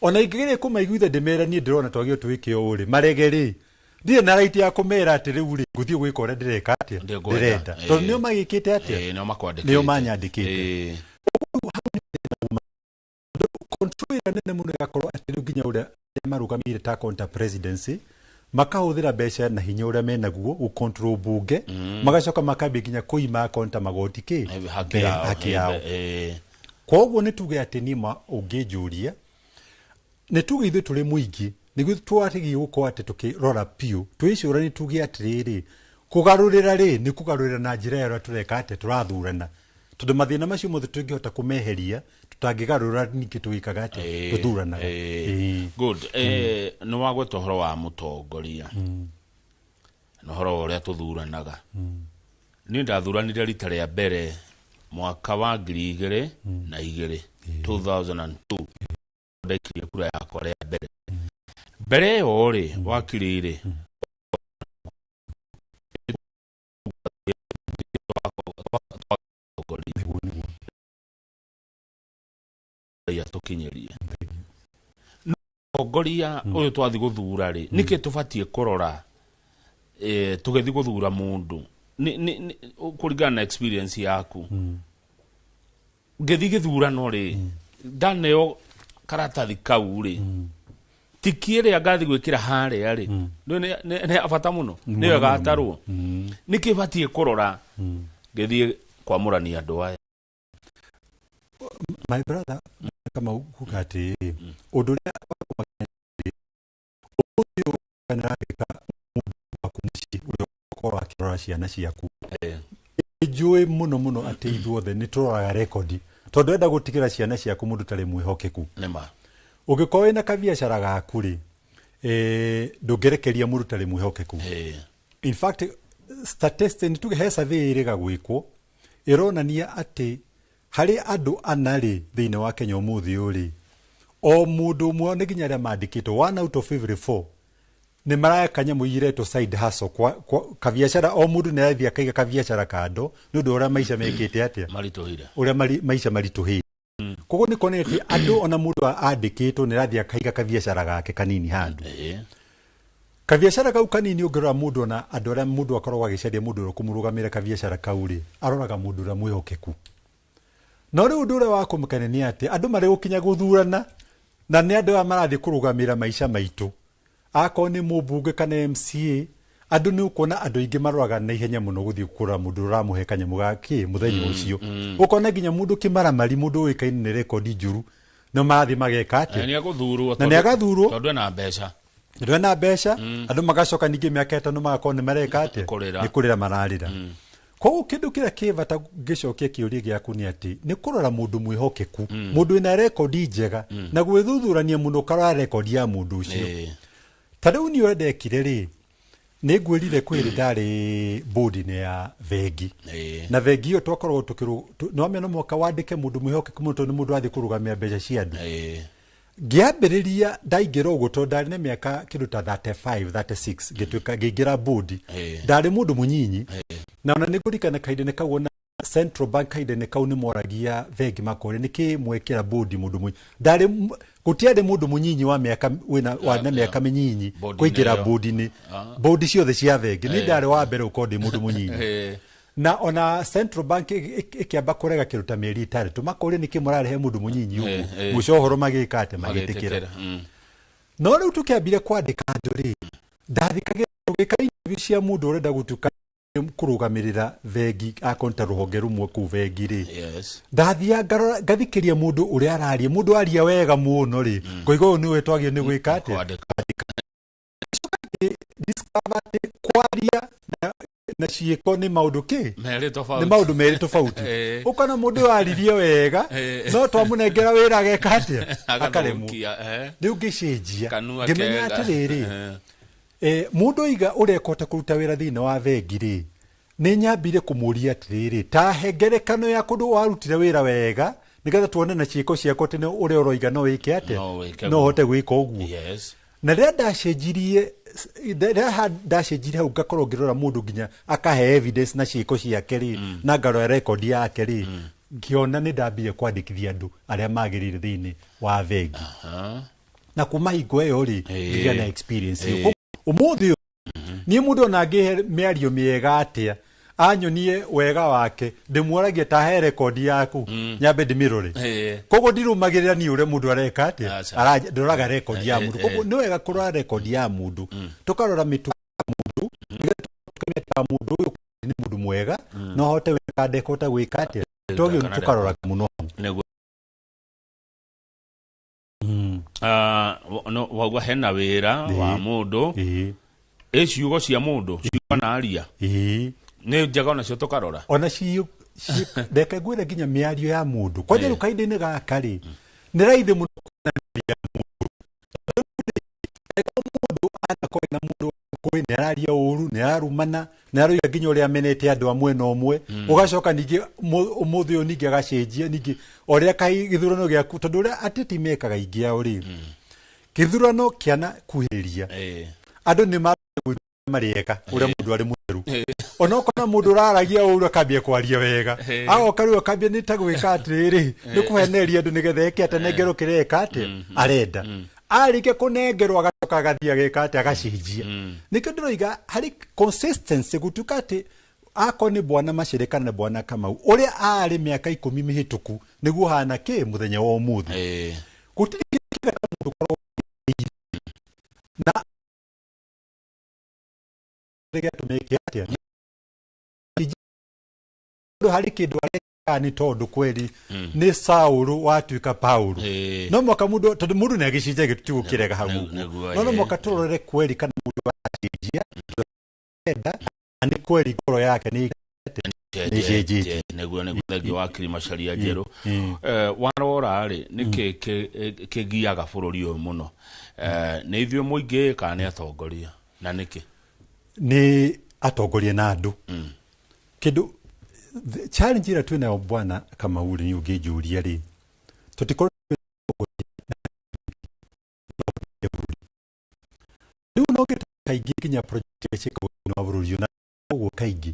ona ingĩgeria kũmaiguithia ndĩmere niĩ ndĩrona twagĩrĩirwo twĩke ũũ rĩ, marege rĩ, ndirĩ na right ya kũmera atĩ rĩu rĩ, ngũthiĩ gwĩka ũrĩa ndĩreka atĩa? Ndĩngwenda. Ndĩrenda. Tondũ nĩo magĩkĩte atĩa? Nĩo makwandĩkĩte. Nĩo manyandĩkĩte. Control ĩrĩa nene mũno ĩgakorwo atĩ rĩu nginya ũrĩa marũgamĩire ta counter presidency, makahũthĩra mbeca na hinya ũrĩa menaguo gũ control bunge, magacoka makambia nginya kũima counter magoti kĩ? Haki yao. Haki yao. Koguo nĩ tuge atĩ niĩ ma ũngĩnjũria, nĩ tuge ithuĩ tũrĩ mũingĩ, nĩguo twagĩrĩirwo gũkorwo atĩ tũkĩrora biũ, twĩcũranie tuge atĩrĩrĩ, kũgarũrĩra rĩ, nĩ kũgarũrĩra na njĩra ya ũrĩa tũreka atĩa, tũrathurana. Tondũ mathĩna macio mothe tũngĩhota kũmeheria, tũtangĩgarũra ningĩ tũgĩkaga atĩa? Tũthuranaga. Good. Nĩ wagweta ũhoro wa mũtongoria. Na ũhoro wa ũrĩa tũthuranaga. Niĩ ndathuranire rita rĩa mbere mwaka wa ngiri igĩrĩ na igĩrĩ, 2002. Ndaikirie kura yakwa rĩa mbere. Mbere ĩyo rĩ, wakiri rĩ, tũkinyĩrie. Mũtongoria ũyũ twathiĩ gũthura rĩ, nĩkĩ tũbatiĩ kũrora, tũgĩthiĩ gũthura mũndũ? Kũringana na experience yaku. Ngĩthiĩ gĩthurano rĩ, ndaneo karatathi kau rĩ, tiki ĩrĩa ngathiĩ gwĩkĩra harĩa rĩ, nĩ ya bata mũno, nĩyo ĩgatarwo. Nĩkĩ batiĩ kũrora ngĩthiĩ kwamũrania andũ aya? My brother, kama kuga atĩ ũndũ ũrĩa ũmũthĩ ũyũ nĩũrandĩka mũndũ waku mũciĩ ũrĩa ũkorwo akĩrora ciana ciaku. Njũĩ mũno mũno atĩ ithuothe nĩ tũroraga rekondi, tondũ enda gũtigĩra ciana ciaku mũndũ ũtarĩ mwĩhokeku. Nĩma. Ũngĩkorwo wĩna kabiacara gaku rĩ, ndũngĩrekeria mũndũ ũtarĩ mwĩhokeku. In fact, statistics, nĩ tuge he survey ĩrĩga gwĩkwo, ĩronania atĩ harĩ andũ ana rĩ thĩinĩ wa Kenya ũmũthĩ ũyũ rĩ, o mũndũ ũmwe nĩ nginya arĩa mandĩkĩtwo, 1 out of every 4 nĩ mareka nyamũ iretwo side hustle, kwa kabiacara, o mũndũ nĩ arathiĩ akaiga kabiacara kando nĩ ũndũ wa ũrĩa maica mekĩte atĩa? Maritũhire. Ũrĩa maica maritũhĩte. Koguo nĩ kuonania atĩ andũ ona mũndũ andĩkĩtwo nĩ arathiĩ akaiga kabiacara gake kanini handũ. Kabiacara kau kanini ũngĩrora mũndũ ona andũ arĩa mũndũ akoragwo agĩcaria mũndũ ũrĩa ũkũmũrũgamĩrĩra kabiacara kau rĩ, aroraga mũndũ ũrĩa mwĩhokeku. No rĩu ũndũ ũrĩa wa kũmakania nĩ atĩ andũ marĩ gũkinya gũthurana na nĩ andũ aya marathiĩ kũrũgamĩrĩra maica maitũ. Akorwo nĩ mũmbunge kana MCA, andũ nĩ ũkuona andũ aingĩ maroraga na ihenya mũno gũthiĩ kũrora mũndũ ũrĩa ũramũhe kanyamũ ga kĩ mũthenya ũcio. Ũkona nginya mũndũ kĩmaramari, mũndũ ũĩkaine nĩ rekondi njũru, no marathiĩ mageka atĩa? Na nĩ agũthurwo. Na nĩ agathurwo. Tondũ ena mbeca. Tondũ ena mbeca, andũ magacoka ningĩ mĩaka 5 magakorwo nĩ mareka atĩa? Kũrĩra. Nĩ kũrĩra mararĩra. Koguo kĩndũ kĩrĩa kĩ bata ngĩcokia kĩũria gĩaku nĩ atĩ nĩ kũrora mũndũ mwĩhokeku, mũndũ wĩna rekondi njega, na gwĩthuthurania mũno ũkarora rekondi ya mũndũ ũcio. Ta rĩu niĩ ũrĩa ndekire rĩ, nĩ ngwĩrire kwĩ hĩndĩ ndarĩ board-inĩ ya bengi. Na bengi ĩyo twakoragwo nĩ wamenya no mũhaka wandĩke mũndũ mwĩhokeku mũno tondũ nĩ mũndũ ũrathiĩ kũrũgamia mbeca cia andũ. Ngĩambĩrĩria ndaingĩra ũguo tondũ ndarĩ na mĩaka kĩndũ ta 35, 36, ngĩtuĩka ngĩingĩra board. Ndarĩ mũndũ mũnyinyi. Na ona nĩ ngũririkana kahinda-inĩ kau ona Central Bank kahinda-inĩ kau nĩ moragia bengi makoria nĩkĩ mwekĩra board mũndũ mũnyinyi. Ndarĩ gũtiarĩ mũndũ mũnyinyi wa mĩaka wĩna wa na mĩaka mĩnyinyi Board-inĩ kũingĩra ĩyo. board-inĩ. Board ciothe cia bengi. Niĩ ndarĩ wa mbere gũkorwo ndĩ mũndũ mũnyinyi. Na ona Central Bank ĩkĩamba kũrega kĩndũ ta mĩeri 6 makoria nĩkĩ mũrarehe mũndũ mũnyinyi ũguo. Mũico ũhoro magĩka atĩa? Magĩtĩkĩra. No rĩu tũkĩambire kwandĩka andũ rĩ, ndathikagĩrĩria tũgĩka interview cia mũndũ ũrenda gũtuĩka kũrũgamĩrĩra bengi akorwo ta rũhonge rũmwe kũu bengi rĩ. Ndathiaga ngarora ngathikĩria mũndũ ũrĩa araria, mũndũ aria wega mũno rĩ, ngoiga ũyũ nĩwe twagĩrĩirwo nĩ gwĩka atĩa? Kwandĩka. Discover atĩ kwaria na ciĩko nĩ maũndũ kĩ? Merĩ tofauti. Nĩ maũndũ merĩ tofauti. Ũkona mũndũ ũyũ aririe wega, no twamũnengera wĩra ageka atĩa? Akaremwo. Agathũkia, Rĩu ngĩcenjia. Kanua Ngĩmenya kega. atĩrĩrĩ, mũndũ oiga ũrĩa ekũhota kũruta wĩra thĩinĩ wa bengi rĩ, nĩ nyambire kũmũria atĩrĩrĩ, ta he ngerekano ya kũndũ warutire wĩra wega, nĩgetha tuone na ciĩko ciaku atĩ nĩ ũrĩa ũroiga no wĩke atĩa? No wĩke No ũhote gwĩka ũguo. Na rĩrĩa ndacenjirie, rĩrĩa ndacenjirie hau ngakorwo ngĩrora mũndũ nginya akahe evidence na ciĩko ciake rĩ, na ngarora rekondi yake rĩ, ngĩona nĩ ndambire kwandĩkithia andũ arĩa magĩrĩire thĩinĩ wa bengi. Na kuma hingo ĩyo rĩ, ngĩgĩa na experience ĩyo. Ũmũthĩ ũyũ, niĩ mũndũ ona angĩhe mĩario mĩega atĩa, anyonie wega wake, ndĩmuoragie ta he rekondi yaku, nyambe ndĩmĩrore. Koguo ndirũmagĩrĩra niĩ ũrĩa mũndũ areka atĩa, ndoraga rekondi ya mũndũ. Koguo nĩ wega kũrora rekondi ya mũndũ, tũkarora mĩtugo ya mũndũ, nĩgetha tũkamenya ta mũndũ ũyũ nĩ mũndũ mwega, no ahote gwĩka ndekũhota gwĩka atĩa. Twagĩrĩirwo Kana tũkaroraga mũno. Nĩguo. No, wauga hena wĩra wa mũndũ. Ĩ ciugo cia mũndũ, ciugo na aria. Nĩ njega onacio tũkarora. Ona reke ngwĩre nginya mĩario ya mũndũ. Kwanja rĩu kahinda-inĩ gaka rĩ, nĩ raithi mũno kuona mĩario ya mũndũ. Angĩkorwo mũndũ anakorwo na mũndũ kwĩ nĩ araria ũru, nĩ ararumana, nĩ aroiga nginya ũrĩa amenete andũ a mwena ũmwe, ũgacoka ningĩ ũmũthĩ ũyũ ningĩ agacenjia, ningĩ o ũrĩa gĩthurano gĩaku, tondũ ũrĩa ateti mekaga aingĩ ao rĩ, gĩthurano kĩanakuhĩrĩria. Andũ nĩ marĩeka ũrĩa mũndũ arĩ mũtheru. Ona okorwo mũndũ ũraragia ũru akambia kwaria wega. Agoka rĩu akambia nĩ ta gwĩka atĩrĩrĩ, nĩ kũheneria andũ nĩgetha eke atĩ anengerwo kĩrĩa eka atĩa arenda. Arĩkia kũnengerwo agacoka agathiĩ ageka atĩa agacenjia. Nĩkĩo ndĩroiga harĩ consistency gũtuĩka atĩ akorwo nĩ Bwana Macharia kana nĩ Bwana Kamau, ũrĩa arĩ mĩaka 10 mĩhĩtũku nĩguo hana kĩ mũthenya wa ũmũthĩ. Gũtirĩ kĩndũ kĩega ta mũndũ ũkoragwo na gĩatũmĩke atĩa? Tondũ harĩ kĩndũ areka nĩ tondũ kweli nĩ Saũlũ watuĩka Paũlũ. No mwaka mũndũ, tondũ mũndũ nĩ agĩcenjagia tũtigũkĩrega hau ũguo. No, no mwaka tũrore kweli kana mũndũ acenjia, enda, na nĩ kweli ngoro yake nĩ ĩcenjetie. Nĩguo thengia wa Wakiri Macharia Njerũ. Warora rĩ, nĩkĩ kĩgiaga bũrũri ũyũ mũno? Nĩ ithuĩ mũingĩ kana nĩ atongoria? Na nĩkĩ? Nĩ atongoria na andũ. Kĩndũ, challenge ĩrĩa twĩnayo Bwana Kamau rĩ, niĩ ũngĩnjũria rĩ, tũtikorwo rĩu no ngĩte kaingĩ nginya project iria ciĩkagwo thĩinĩ wa bũrũri ũyũ, na ũguo kaingĩ.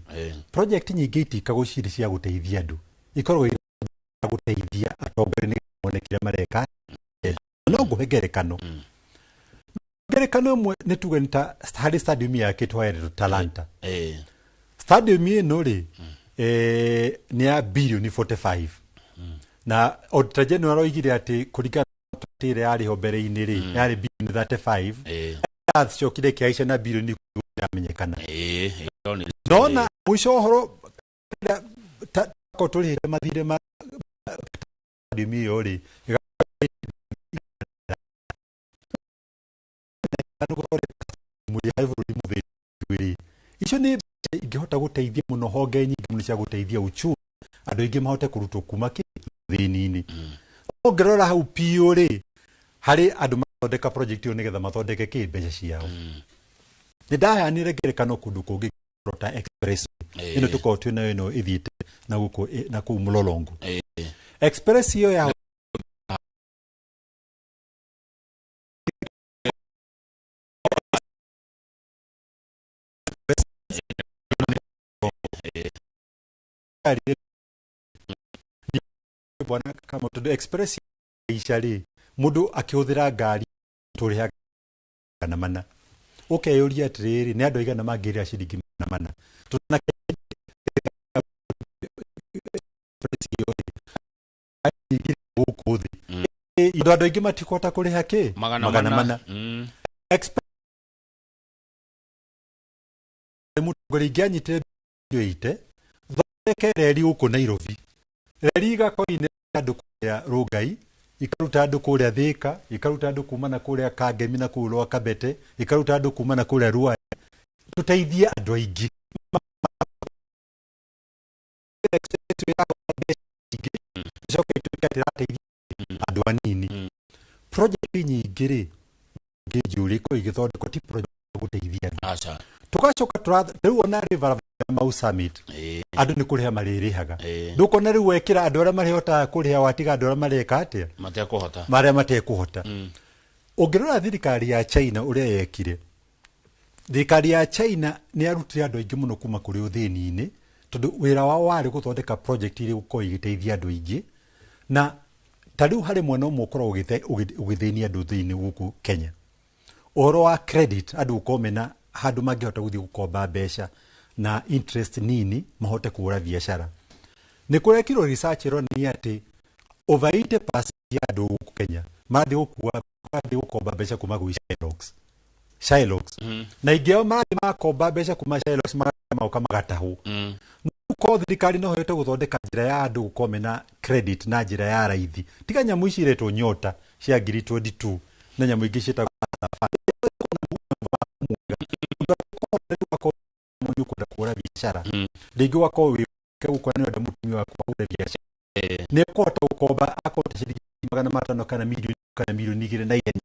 Project nyingĩ itiĩkagwo cirĩ cia gũteithia andũ, ikoragwo irĩ cia gũteithia atongoria nĩgetha mone kĩrĩa mareka. No ngũhe ngerekano. Ngerekano ĩmwe nĩ tuge nĩ ta harĩ stadium yakĩtwo ya Talanta. Stadium ĩno rĩ, nĩ ya bilioni 45, na Auditor General oigire atĩ kũringana na contract ĩrĩa yarĩ ho mbere-inĩ rĩ, yarĩ bilioni 35. Yacokire ĩkĩhaica na bilioni ĩramenyekana. Nona mũico ũhoro ta tũrĩhĩte mathirĩ ma stadium ĩyo rĩ, bũrũri mũthĩni rĩ, icio nĩ mbeca ingĩhota gũteithia mũno honge nyingĩ mũno cia gũteithia uchumi, andũ aingĩ mahote kũrutwo kuma kĩ thĩni-inĩ. Ũngĩrora hau piũ rĩ, harĩ andũ mathondeka project ĩyo nĩgetha mathondeke kĩ mbeca ciao. Nĩ ndaheanire ngerekano kũndũ kũngĩ ta express ĩno tũkoragwo twĩ nayo ĩno ĩthiĩte na gũkũ na kũu Mlolongo. Express ĩyo ya bwana kama tondũ express ica rĩ, mũndũ akĩhũthĩra ngari tũrĩhaga magana mana. Ũkeyũria atĩrĩrĩ, nĩ andũ aigana mangĩrĩha ciringi magana mana? Tondũ na express ĩyo rĩ, nyingĩ gũkũ thĩ. Tondũ andũ aingĩ matikũhota kũrĩha kĩ magana magana mana. Mana. Express mũtongoria ingĩanyitire ite thondeke reri gũkũ Nairobi, reri igakorwo andũ kũrĩa Rongai, ikaruta andũ kũrĩa Thika, ikaruta andũ kuma na kũrĩa Kangemi na kũu Rwa Kabete, ikaruta andũ kuma na kũrĩa Ruai, tũteithie andũ aingĩ. Icoke ituĩke atĩ ĩrateithia andũ anini. Project nyingĩ rĩ, ngĩnjũria ikorwo igĩthondekwo ti project ya gũteithia andũ. Aca. Tũgacoka rĩu ona rĩ barabara ya Mau Summit, andũ nĩ kũrĩha marĩrĩhaga. Ndũkona rĩu wekĩra andũ arĩa marĩhotaga kũrĩha, watiga andũ arĩa mareka atĩa? Matekũhota. Marĩa matekũhota. Ũngĩrora thirikari ya China ũrĩa yekire, thirikari ya China nĩ yarutire andũ aingĩ mũno kuma kũrĩ ũthĩni-inĩ, tondũ wĩra wao warĩ gũthondeka project iria igũkorwo igĩteithia andũ aingĩ. Na ta rĩu harĩ mwena ũmwe ũkoragwo ũgĩthĩnia andũ thĩinĩ gũkũ Kenya, ũhoro wa credit, andũ gũkorwo mena handũ mangĩhota gũthiĩ gũkomba mbeca na interest nini mahote kũhũra biacara. Nĩ kũrekirwo research ĩronania atĩ over 80% ya andũ gũkũ Kenya marathiĩ gũkua, marathiĩ gũkomba mbeca kuma gwĩ Shylocks. Shylocks, na ingĩ ao marathiĩ makomba mbeca kuma Shylocks magoka magatahwo. Korwo thirikari no ĩhote gũthondeka njĩra ya andũ gũkorwo mena credit na njĩra ya raithi, tiga nyamũ ici iretwo Nyota cia ngiri 22 na nyamũ ingĩ ciĩtagwo nĩ ũkwenda kũhũra biacara, rĩngĩ ũgakorwo wĩ gũkora nĩ ũrenda mũtumia waku ahũre biacara, nĩ ekũhota gũkomba akorwo ciringi 500 kana milioni 2 na ihenya,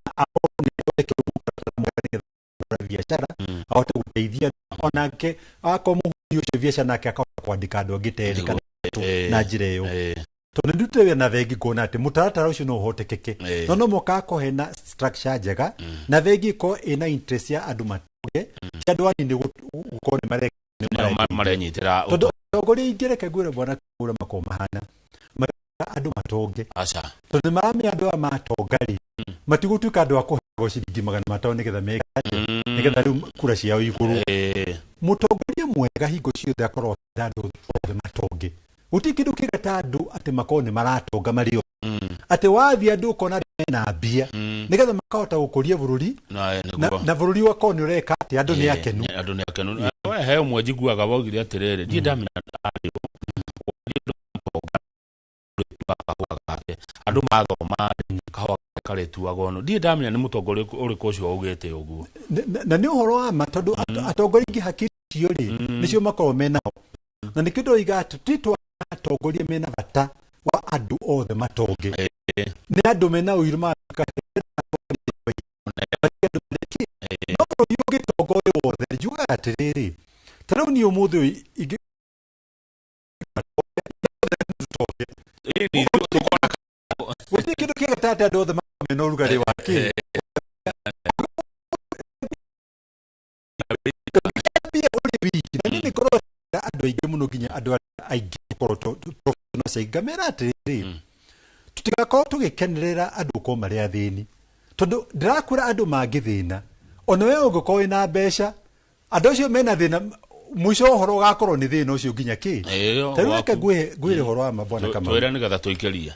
na akorwo nĩ athondekerwo mũtaratara mwega nĩgetha kũhũra biacara ahote gũteithia onake, akorwo mũhũri ũcio biacara nake akahota kwandĩka andũ angĩ ta erĩ kana atatũ na njĩra ĩyo. Tondũ nĩ ndutĩte wĩra na bengi kuona atĩ mũtaratara ũcio no ũhotekeke, no mũhaka hakorwo hena structure njega na bengi ĩkorwo ĩna interest ya andũ matonge, ti andũ anini gũkorwo nĩ mareka nĩ Nĩo marenyitĩra. Tondũ atongoria aingĩ, reke ngwĩre bwana, ũrĩa makorwo mahana mareka andũ matonge, Aca. tondũ nĩ maramenya andũ aya matonga rĩ, matigũtuĩka andũ a kũheagwo ciringi 500 nĩgetha meke atĩa? Nĩgetha rĩu kura ciao igũrũ. Mũtongoria mwega hingo ciothe akorwo akĩenda andũ othe matonge. Gũtirĩ kĩndũ kĩega ta andũ atĩ makorwo nĩ maratonga marĩ othe, atĩ wathiĩ andũ ũkona andũ mena mbia nĩgetha makahota gũkũria bũrũri Na na, nĩguo. Na bũrũri ũgakorwo nĩ ũreka atĩ andũ nĩ akenu. Andũ nĩ akenu. We he ũmwe njiguaga waugire atĩrĩrĩ, ndiĩ ndamenya arĩ kahũa gake, andũ mathoma kahũa karĩtuagwo, no ndiĩ ndamenya nĩ mũtongoria ũrĩkũ ũcio waugĩte ũguo. Na nĩ ũhoro wa ma, tondũ atongoria aingĩ hakiri icio rĩ nĩcio makoragwo menao, na nĩkĩo ndĩroiga atĩ ti twa atongoria mena bata wa andũ othe matonge, nĩ andũ mena ũiru magatuĩka atĩ andũ marĩ no bũrũri ũngĩtonga ũrĩ wothe. Njugaga atĩrĩrĩ, ta rĩu niĩ ũmũthĩ ũyũ ingĩ Ĩni, tũkona. Gũtirĩ kĩndũ kĩega ta atĩ andũ othe makorwo mena ũrugarĩ wa kĩ mbia ũrĩ wiki. Na niĩ nĩngorwo andũ aingĩ mũno, nginya andũ arĩa aingĩ gũkorwo professionals aingĩ, ngamera atĩrĩrĩ, tũtigakorwo tũgĩkenerera andũ gũkorwo marĩ athĩni. Tondu ndirakwira andu mangithina ona we ungikorwo wina mbeca andu acio mena thina mwisho uhoro ugakorwo ni thina ucio nginya ki ta riu reke ngwire uhoro wa mabwana kama twira nigetha tuikeria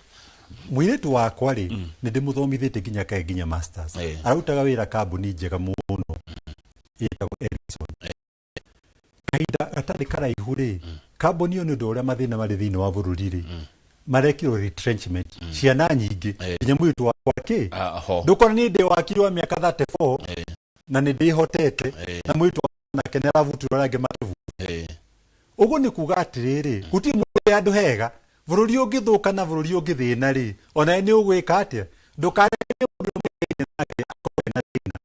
mwiritu wakwa ri ni ndimuthomithite nginya kae nginya masters arutaga wira kambuni njega muno itagwo Ericsson kahinda gatarĩ karaihu rĩ kambuni ĩyo nĩ ũndũ ũrĩa mathĩna marĩ thĩinĩ wa bũrũri rĩ marekirwo retrenchment ciana nyingĩ nginya mwiritu wakwa kĩ ndũkona niĩ ndĩ wakiri wa mĩaka 34 na nĩ ndĩhotete na mwiritu nake nĩ arabutirwo arĩa angĩ makĩbuta ũguo nĩ kuga atĩrĩrĩ gũtirĩ mũndũ handũ hega bũrũri ũngĩthũka na bũrũri ũngĩthĩna rĩ ona nĩ ũgwĩka atĩa ndũkareke mũndũ mũthĩni nake akorwo na thĩna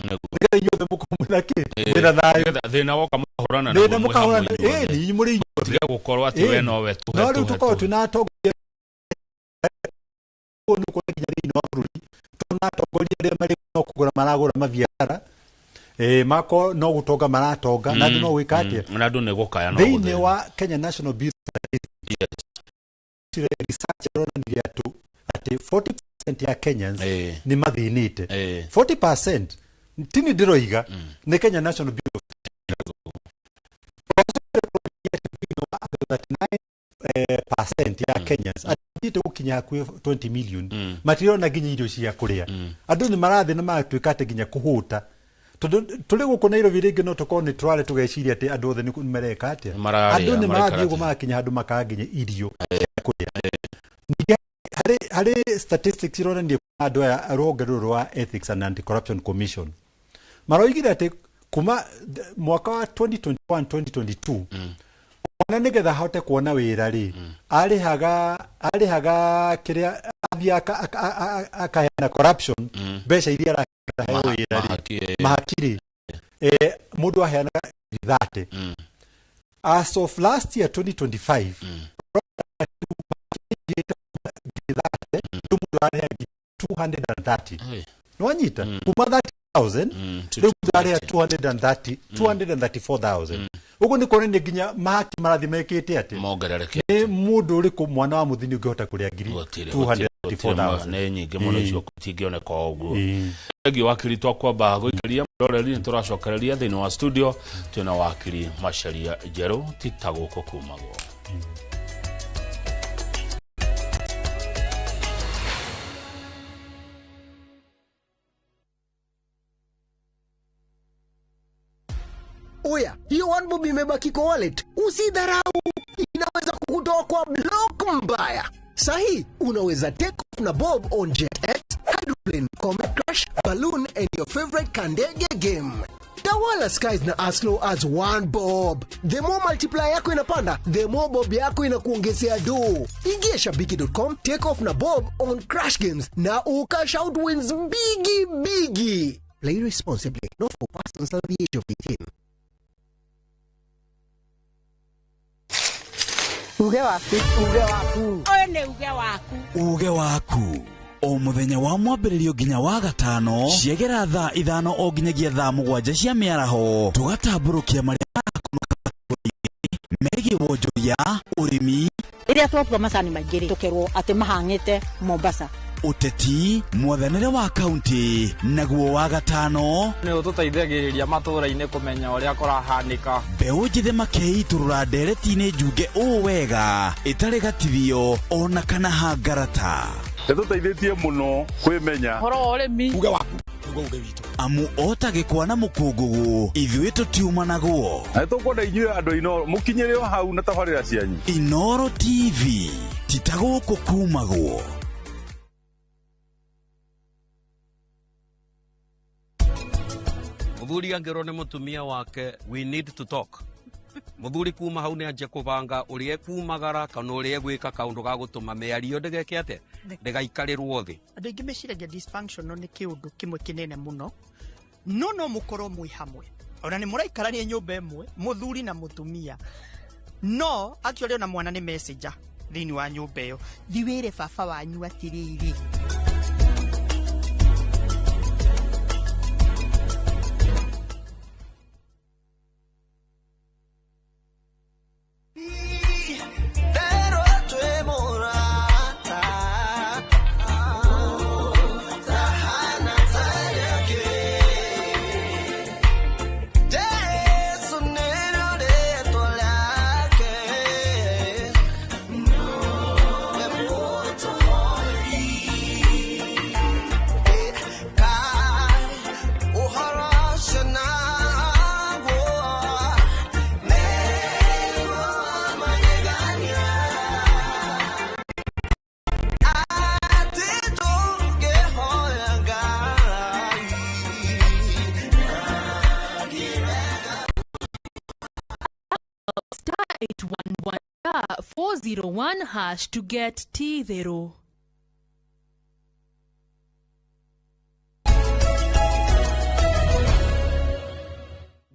nĩgetha inyuothe mũkorwo mwĩna kĩ mwĩna thayũ thĩna woka mũkahũrana thĩna mũkahũrana ĩni inyuĩ mũrĩ inyuothe tiga gũkorwo atĩ we nowe tũhe no rĩu tũkorwo twĩna atongoria nĩ ũkuona nginya thĩinĩ wa bũrũri tũna atongoria arĩa marĩ no kũgũra maragũra mabiacara mako no gutonga maratonga na andu no gwika atia na andu ni gukaya no thiini wa Kenya National Bureau of Statistics research ironania ati 40% ya Kenyans ni mathinite 40% tini ndiroiga ni Kenya National Bureau of Statistics 39% ya Kenyans athiĩte gũkinya hakuhĩ 20 million matirona nginya irio cia kũrĩa andũ nĩ marathiĩ na magatuĩka atĩ nginya kũhũta tondu turi guku Nairobi ringi no tukorwo ni turare tugeciria ati andu othe ni mereka atia andu ni marathie uguo magakinya handu makaga nginya irio kuria ningĩ hari statistics ironania andu aya rũhonge rũrũ rwa Ethics and Anti-Corruption Commission maroigire ati kuma mwaka wa 2021 2022 ona nigetha ahote kuona wĩra rĩ arĩhaga kĩrĩa athiĩ akaheana corruption mbeca iria araheo wĩra rĩ mahakiri mũndũ aheanaga 30 as of last year 2025 mũndũ arĩhaga 230 nĩwanyita kuma 30,000 rĩu mũndũ arĩha 230 234,000 ũguo nĩ kuonania nginya mahaki marathiĩ mekĩte atĩ mongererekete nĩ mũndũ ũrĩkũ mwana wa mũthini ũngĩhota kũrĩa ngiri 234,000 nĩ nyingĩ mũno icio itingĩoneka o ũguo thengiũ wakiri twakwamba gũikaria mũroreri nĩ tũracokereria thĩinĩ wa studio twĩna wakiri Macharia Njerũ ti ta gũkũ kumagwo Oya, hiyo one bob imebaki kwa wallet. Usidharau, inaweza kukutoa kwa block mbaya. Sahi, unaweza take off na bob on Jet X, Hydroplane, Comet Crash, Balloon and your favorite Kandege game. Tawala skies na as low as one bob. The more multiplier yako inapanda, the more bob yako inakuongezea do. Ingia shabiki.com, take off na bob on Crash Games na ukash out wins bigi bigi. Play responsibly, not for persons under the age of 18. Uge waku, uge waku. Ũyũ nĩ uge waku. Uge waku. O mũthenya wa mwambĩrĩrio nginya wa gatano ciegera thaa 5 o nginyagia thaa 7 cia mĩaraho tũgatambũrũkia marĩa marakunũka megiĩ wonjoria ũrĩmi rĩrĩa twatua macani maingĩ rĩ tũkerwo atĩ mahang'ĩte Mombasa ũteti mwathanĩre wa kaunti naguo wa gatano nĩ ũtũteithagĩrĩria matũũra-inĩ kũmenya ũrĩa kũrahanĩka mbeũ njĩthĩ makeitũrũra ndereti-inĩ njunge ũũ wega ĩtarĩ gatithio ona kana hangarata ĩtũteithĩtie mũno kwĩmenya ũhoro wa ũrĩmi uge waku nĩguo uge witũ amu ota gĩkwa na mũkũngũgũ ithuĩ tũtiumanagwo na nĩtũkwenda inyuĩ andũ Inooro mũkinyĩre o hau na tabarĩra cianyu Inooro TV ti ta gũkũ kumagwo Muthuri angĩrwo nĩ mũtumia wake we need to talk muthuri kuma hau nĩ anjie kũbanga ũrĩa ekumagara kana ũrĩa egwĩka kaũndũ ga gũtũma mĩario ndĩgeke atĩa ndĩgaikarĩrwo thĩ andũ aingĩ meciragia dysfunctional nĩ kĩũndũ kĩmwe kĩnene mũno no no mũkorwo mwĩ hamwe ona nĩ mũraikarania nyũmba ĩmwe mũthuri na mũtumia no actually ona mwana nĩ messenger thĩinĩ wa nyũmba ĩyo thi wĩre baba wanyu atĩrĩrĩ 401 hash to get T0.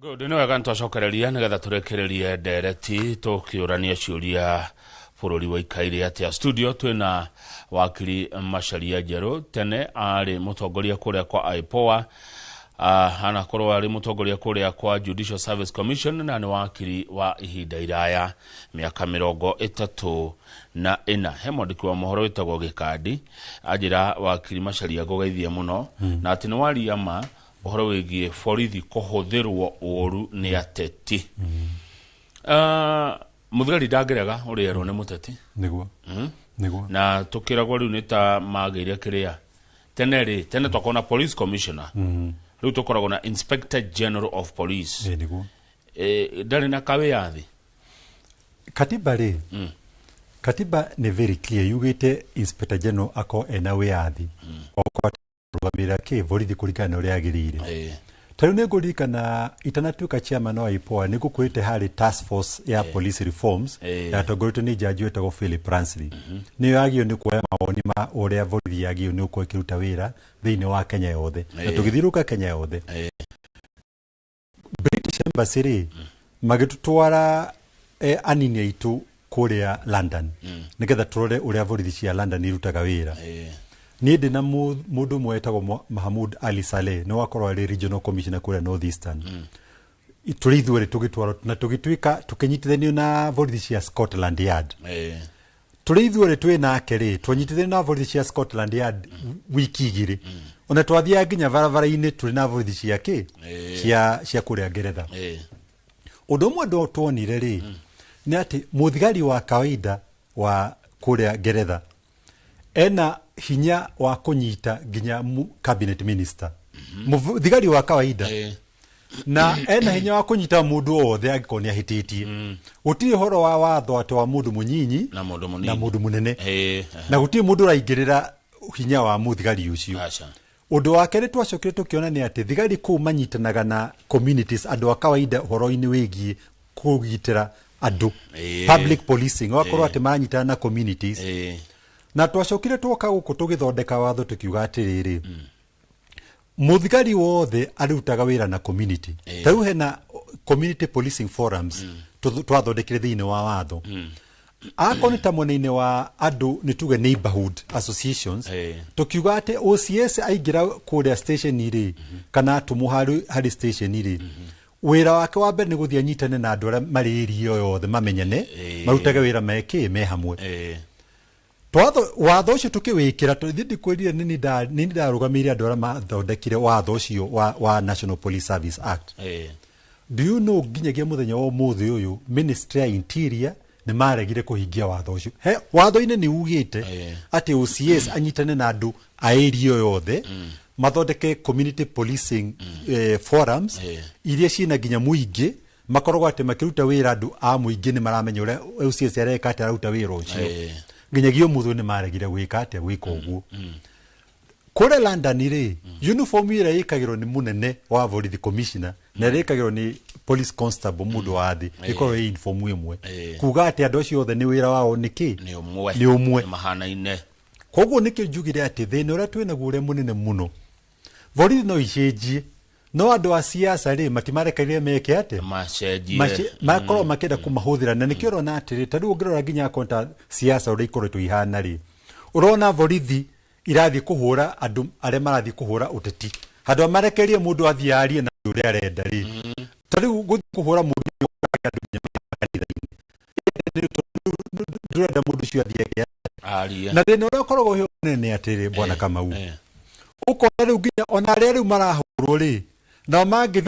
Good, nĩ wega nĩtwacokereria nĩgetha tũrekererie ndereti tũkĩũrania ciũria bũrũri waikaire atĩa. Studio twĩna wakiri Macharia Njerũ, tene arĩ mũtongoria kũrĩa kwa IPOA, anakorwo arĩ mũtongoria kũrĩa kwa Judicial Service Commission, na nĩ wakiri wa ihinda iraya mĩaka 34. He mwandĩki wa mohoro wĩtagwo Gĩkandi anjĩra wakiri Macharia ngũgeithie mũno, na atĩ nĩ waria ma ũhoro wĩgiĩ borithi kũhũthĩrwo ũru nĩ ateti. Mũthigari ndangĩrega ũrĩa erwo nĩ mũteti. Nĩguo. Nĩguo. Na tũkĩragwo rĩu nĩ ta magĩire kĩrĩa tene rĩ, tene twakoragwo na police commissioner, rĩu tũkoragwo na inspector general of police. Nĩguo. Ndarĩ na kawĩyathi. Katiba rĩ, katiba nĩ very clear yugĩte inspector general akorwo ena wĩyathi okorwo rũgamĩrĩra kĩ borithi kũringana na ũrĩa agĩrĩire. Ta rĩu nĩngũririkana itanatuĩka chairman wa IPOA nĩngũkwĩrĩte harĩ task force ya police reforms yatongoretio nĩ jaji wĩtagwo Philip Ransley. Nĩyo yagĩrĩirwo nĩ kuoya mawoni ma ũrĩa borithi yagĩrĩirwo nĩ gũkorwo ĩkĩruta wĩra thĩinĩ wa Kenya yothe, na tũgĩthiũrũrũka Kenya yothe. British Embassy rĩ magĩtũtwara anini aitũ kũrĩa London nĩgetha tũrore ũrĩa borithi cia London irutaga wĩra. Niĩ ndĩ na mũndũ ũmwe wetagwo Mahmoud Ali Saleh, nĩ wakorwo arĩ regional commissioner kũrĩa North Eastern. Tũrĩ ithuerĩ tũgĩtwarwo na tũgĩtuĩka tũkĩnyitithanio na borithi cia Scotland Yard. Tũrĩ ithuerĩ twĩ nake rĩ, twanyitithanio na borithi cia Scotland Yard wiki igĩrĩ. Ona twathiaga nginya barabara-inĩ tũrĩ na borithi cia kĩ? Cia kũrĩa Ngeretha. Ũndũ ũmwe tuonire rĩ, nĩ atĩ mũthigari wa kawaida wa kũrĩa Ngeretha ena hinya wa kũnyita nginya cabinet minister. Mũthigari wa kawaida na ena hinya wa kũnyita mũndũ wothe angĩkorwo nĩ ahĩtĩtie. Gũtirĩ ũhoro wa watho atĩ wa mũndũ mũnyinyi na mũndũ mũnene, na gũtirĩ mũndũ ũraingĩrĩra hinya wa mũthigari ũcio. Ũndũ wa kerĩ twacokire tũkĩona nĩ atĩ thigari kũu manyitanaga na communities, andũ a kawaida ũhoro-inĩ wĩgiĩ kũgitĩra andũ, public policing, ũgakorwo atĩ maranyitana na communities. Na twacokire twoka gũkũ tũgĩthondeka watho tũkiuga atĩrĩrĩ, mũthigari wothe arutaga wĩra na community. Ta rĩu hena community policing forums twathondekire thĩinĩ wa watho. Akorwo nĩ ta mwena-inĩ wa andũ nĩ tuge neighborhood associations, tũkiuga atĩ OCS aingĩra kũrĩa station rĩ, kana atũmwo harĩ station rĩ, wĩra wake wa mbere nĩ gũthiĩ anyitane na andũ arĩa marĩ area ĩyo yothe mamenyane, marutage wĩra mekĩ me hamwe. Watho ũcio tũkĩwĩkĩra, tũthiĩ ndikwĩrire nĩ ndarũgamĩire andũ arĩa mathondekire watho ũcio wa National Police Service Act. Do you know nginyagia mũthenya wa ũmũthĩ ũyũ Ministry ya Interior nĩ maregire kũhingia watho ũcio. Watho-inĩ nĩ ugĩte atĩ OCS anyitane na andũ a area ĩyo yothe, mathondeke community policing forums iria ciĩna nginya mũingĩ, makoragwo atĩ makĩruta wĩra andũ a mũingĩ nĩ maramenya ũrĩa OCS areka atĩ araruta wĩra ũcio. Nginyagia ũmũthĩ nĩ maregire gwĩka atĩa gwĩka ũguo. Kũrĩa London rĩ, uniform ĩrĩa ĩkagĩrwo nĩ mũnene wa borithi commissioner na ĩrĩa ĩkagĩrwo nĩ police constable mũndũ wa thĩ, ĩkoragwo ĩ uniform ĩmwe. Kuga atĩ andũ acio othe nĩ wĩra wao nĩ kĩ? Nĩ ũmwe. Mahanaine. Koguo nĩkĩo njugire atĩ thĩna ũrĩa twĩnaguo ũrĩa mũnene mũno, borithi no icenjie, no andũ a siasa rĩ matimarekeire meke atĩa? Macenjie. Makorwo makĩenda kũmahũthĩra, na nĩkĩo ũrona atĩrĩ, ta rĩu ũngĩrora nginya akonta siasa ũrĩa ikoretwo ihana rĩ, ũrona borithi irathiĩ kũhũra andũ arĩa marathiĩ kũhũra ũteti, handũ marekerie mũndũ athiĩ arie na ũrĩa arenda rĩ. Ta rĩu gũthiĩ kũhũra mũndũ andũ nginya kanitha-inĩ, ndũrenda mũndũ ũcio athiĩ arie. Na thĩna ũrĩa ũkoragwo ũhĩ mũnene atĩrĩ, bwana Kamau, ũkona rĩu nginya ona arĩa rĩu marahũrwo rĩ, nao mangĩthiĩ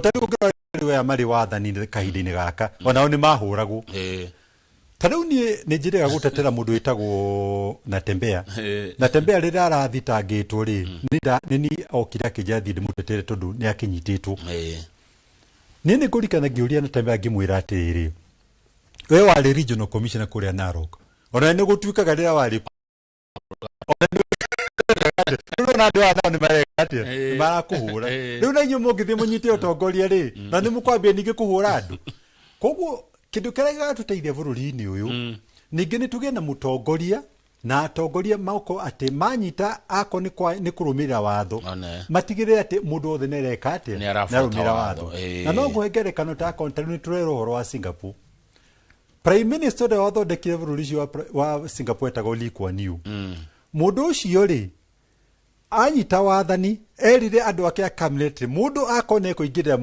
ta rĩu ũngĩrora rĩu aya marĩ wathani-inĩ kahinda-inĩ gaka, onao nĩ mahũragwo. Ta rĩu niĩ nĩ njĩrĩga gũtetera mũndũ wĩtagwo Natembeya. Natembeya rĩrĩa arathitangĩtwo rĩ, nĩ niĩ okire akĩnjĩra thiĩ ndĩmũtetere tondũ nĩ akĩnyitĩtwo. Niĩ nĩ ngũririkana ngĩũria Natembeya ngĩmwĩra atĩrĩrĩ, we warĩ regional commissioner kũrĩa Narok, ona nĩ gũtuĩkaga rĩrĩa warĩ rĩu andũ aya nao nĩ mareka atĩa? Nĩ marakũhũra. Rĩu na inyuĩ mũngĩthiĩ mũnyite ũtongoria rĩ, na nĩ mũkwambia ningĩ kũhũra andũ. Koguo kĩndũ kĩrĩa gĩgatũteithia bũrũri-inĩ ũyũ ningĩ nĩ tũgĩe na mũtongoria na atongoria mako atĩ manyita ako nĩ kũrũmĩrĩra watho matigĩrĩre atĩ mũndũ wothe nĩ areka atĩa, Nĩ arabuata nĩ arũmĩrĩra watho, watho. ĩĩ. Na no ngũhe ngerekano ta akorwo ta rĩu nĩ tũrerwo ũhoro wa Singapore. Prime Minister ũrĩa wathondekire bũrũri ũcio wa Singapore etagwo Lee Kuan Yew. Mũndũ ũcio rĩ anyita wathani erire andũ ake a cabinet mũndũ akorwo nĩ ekũingĩrĩra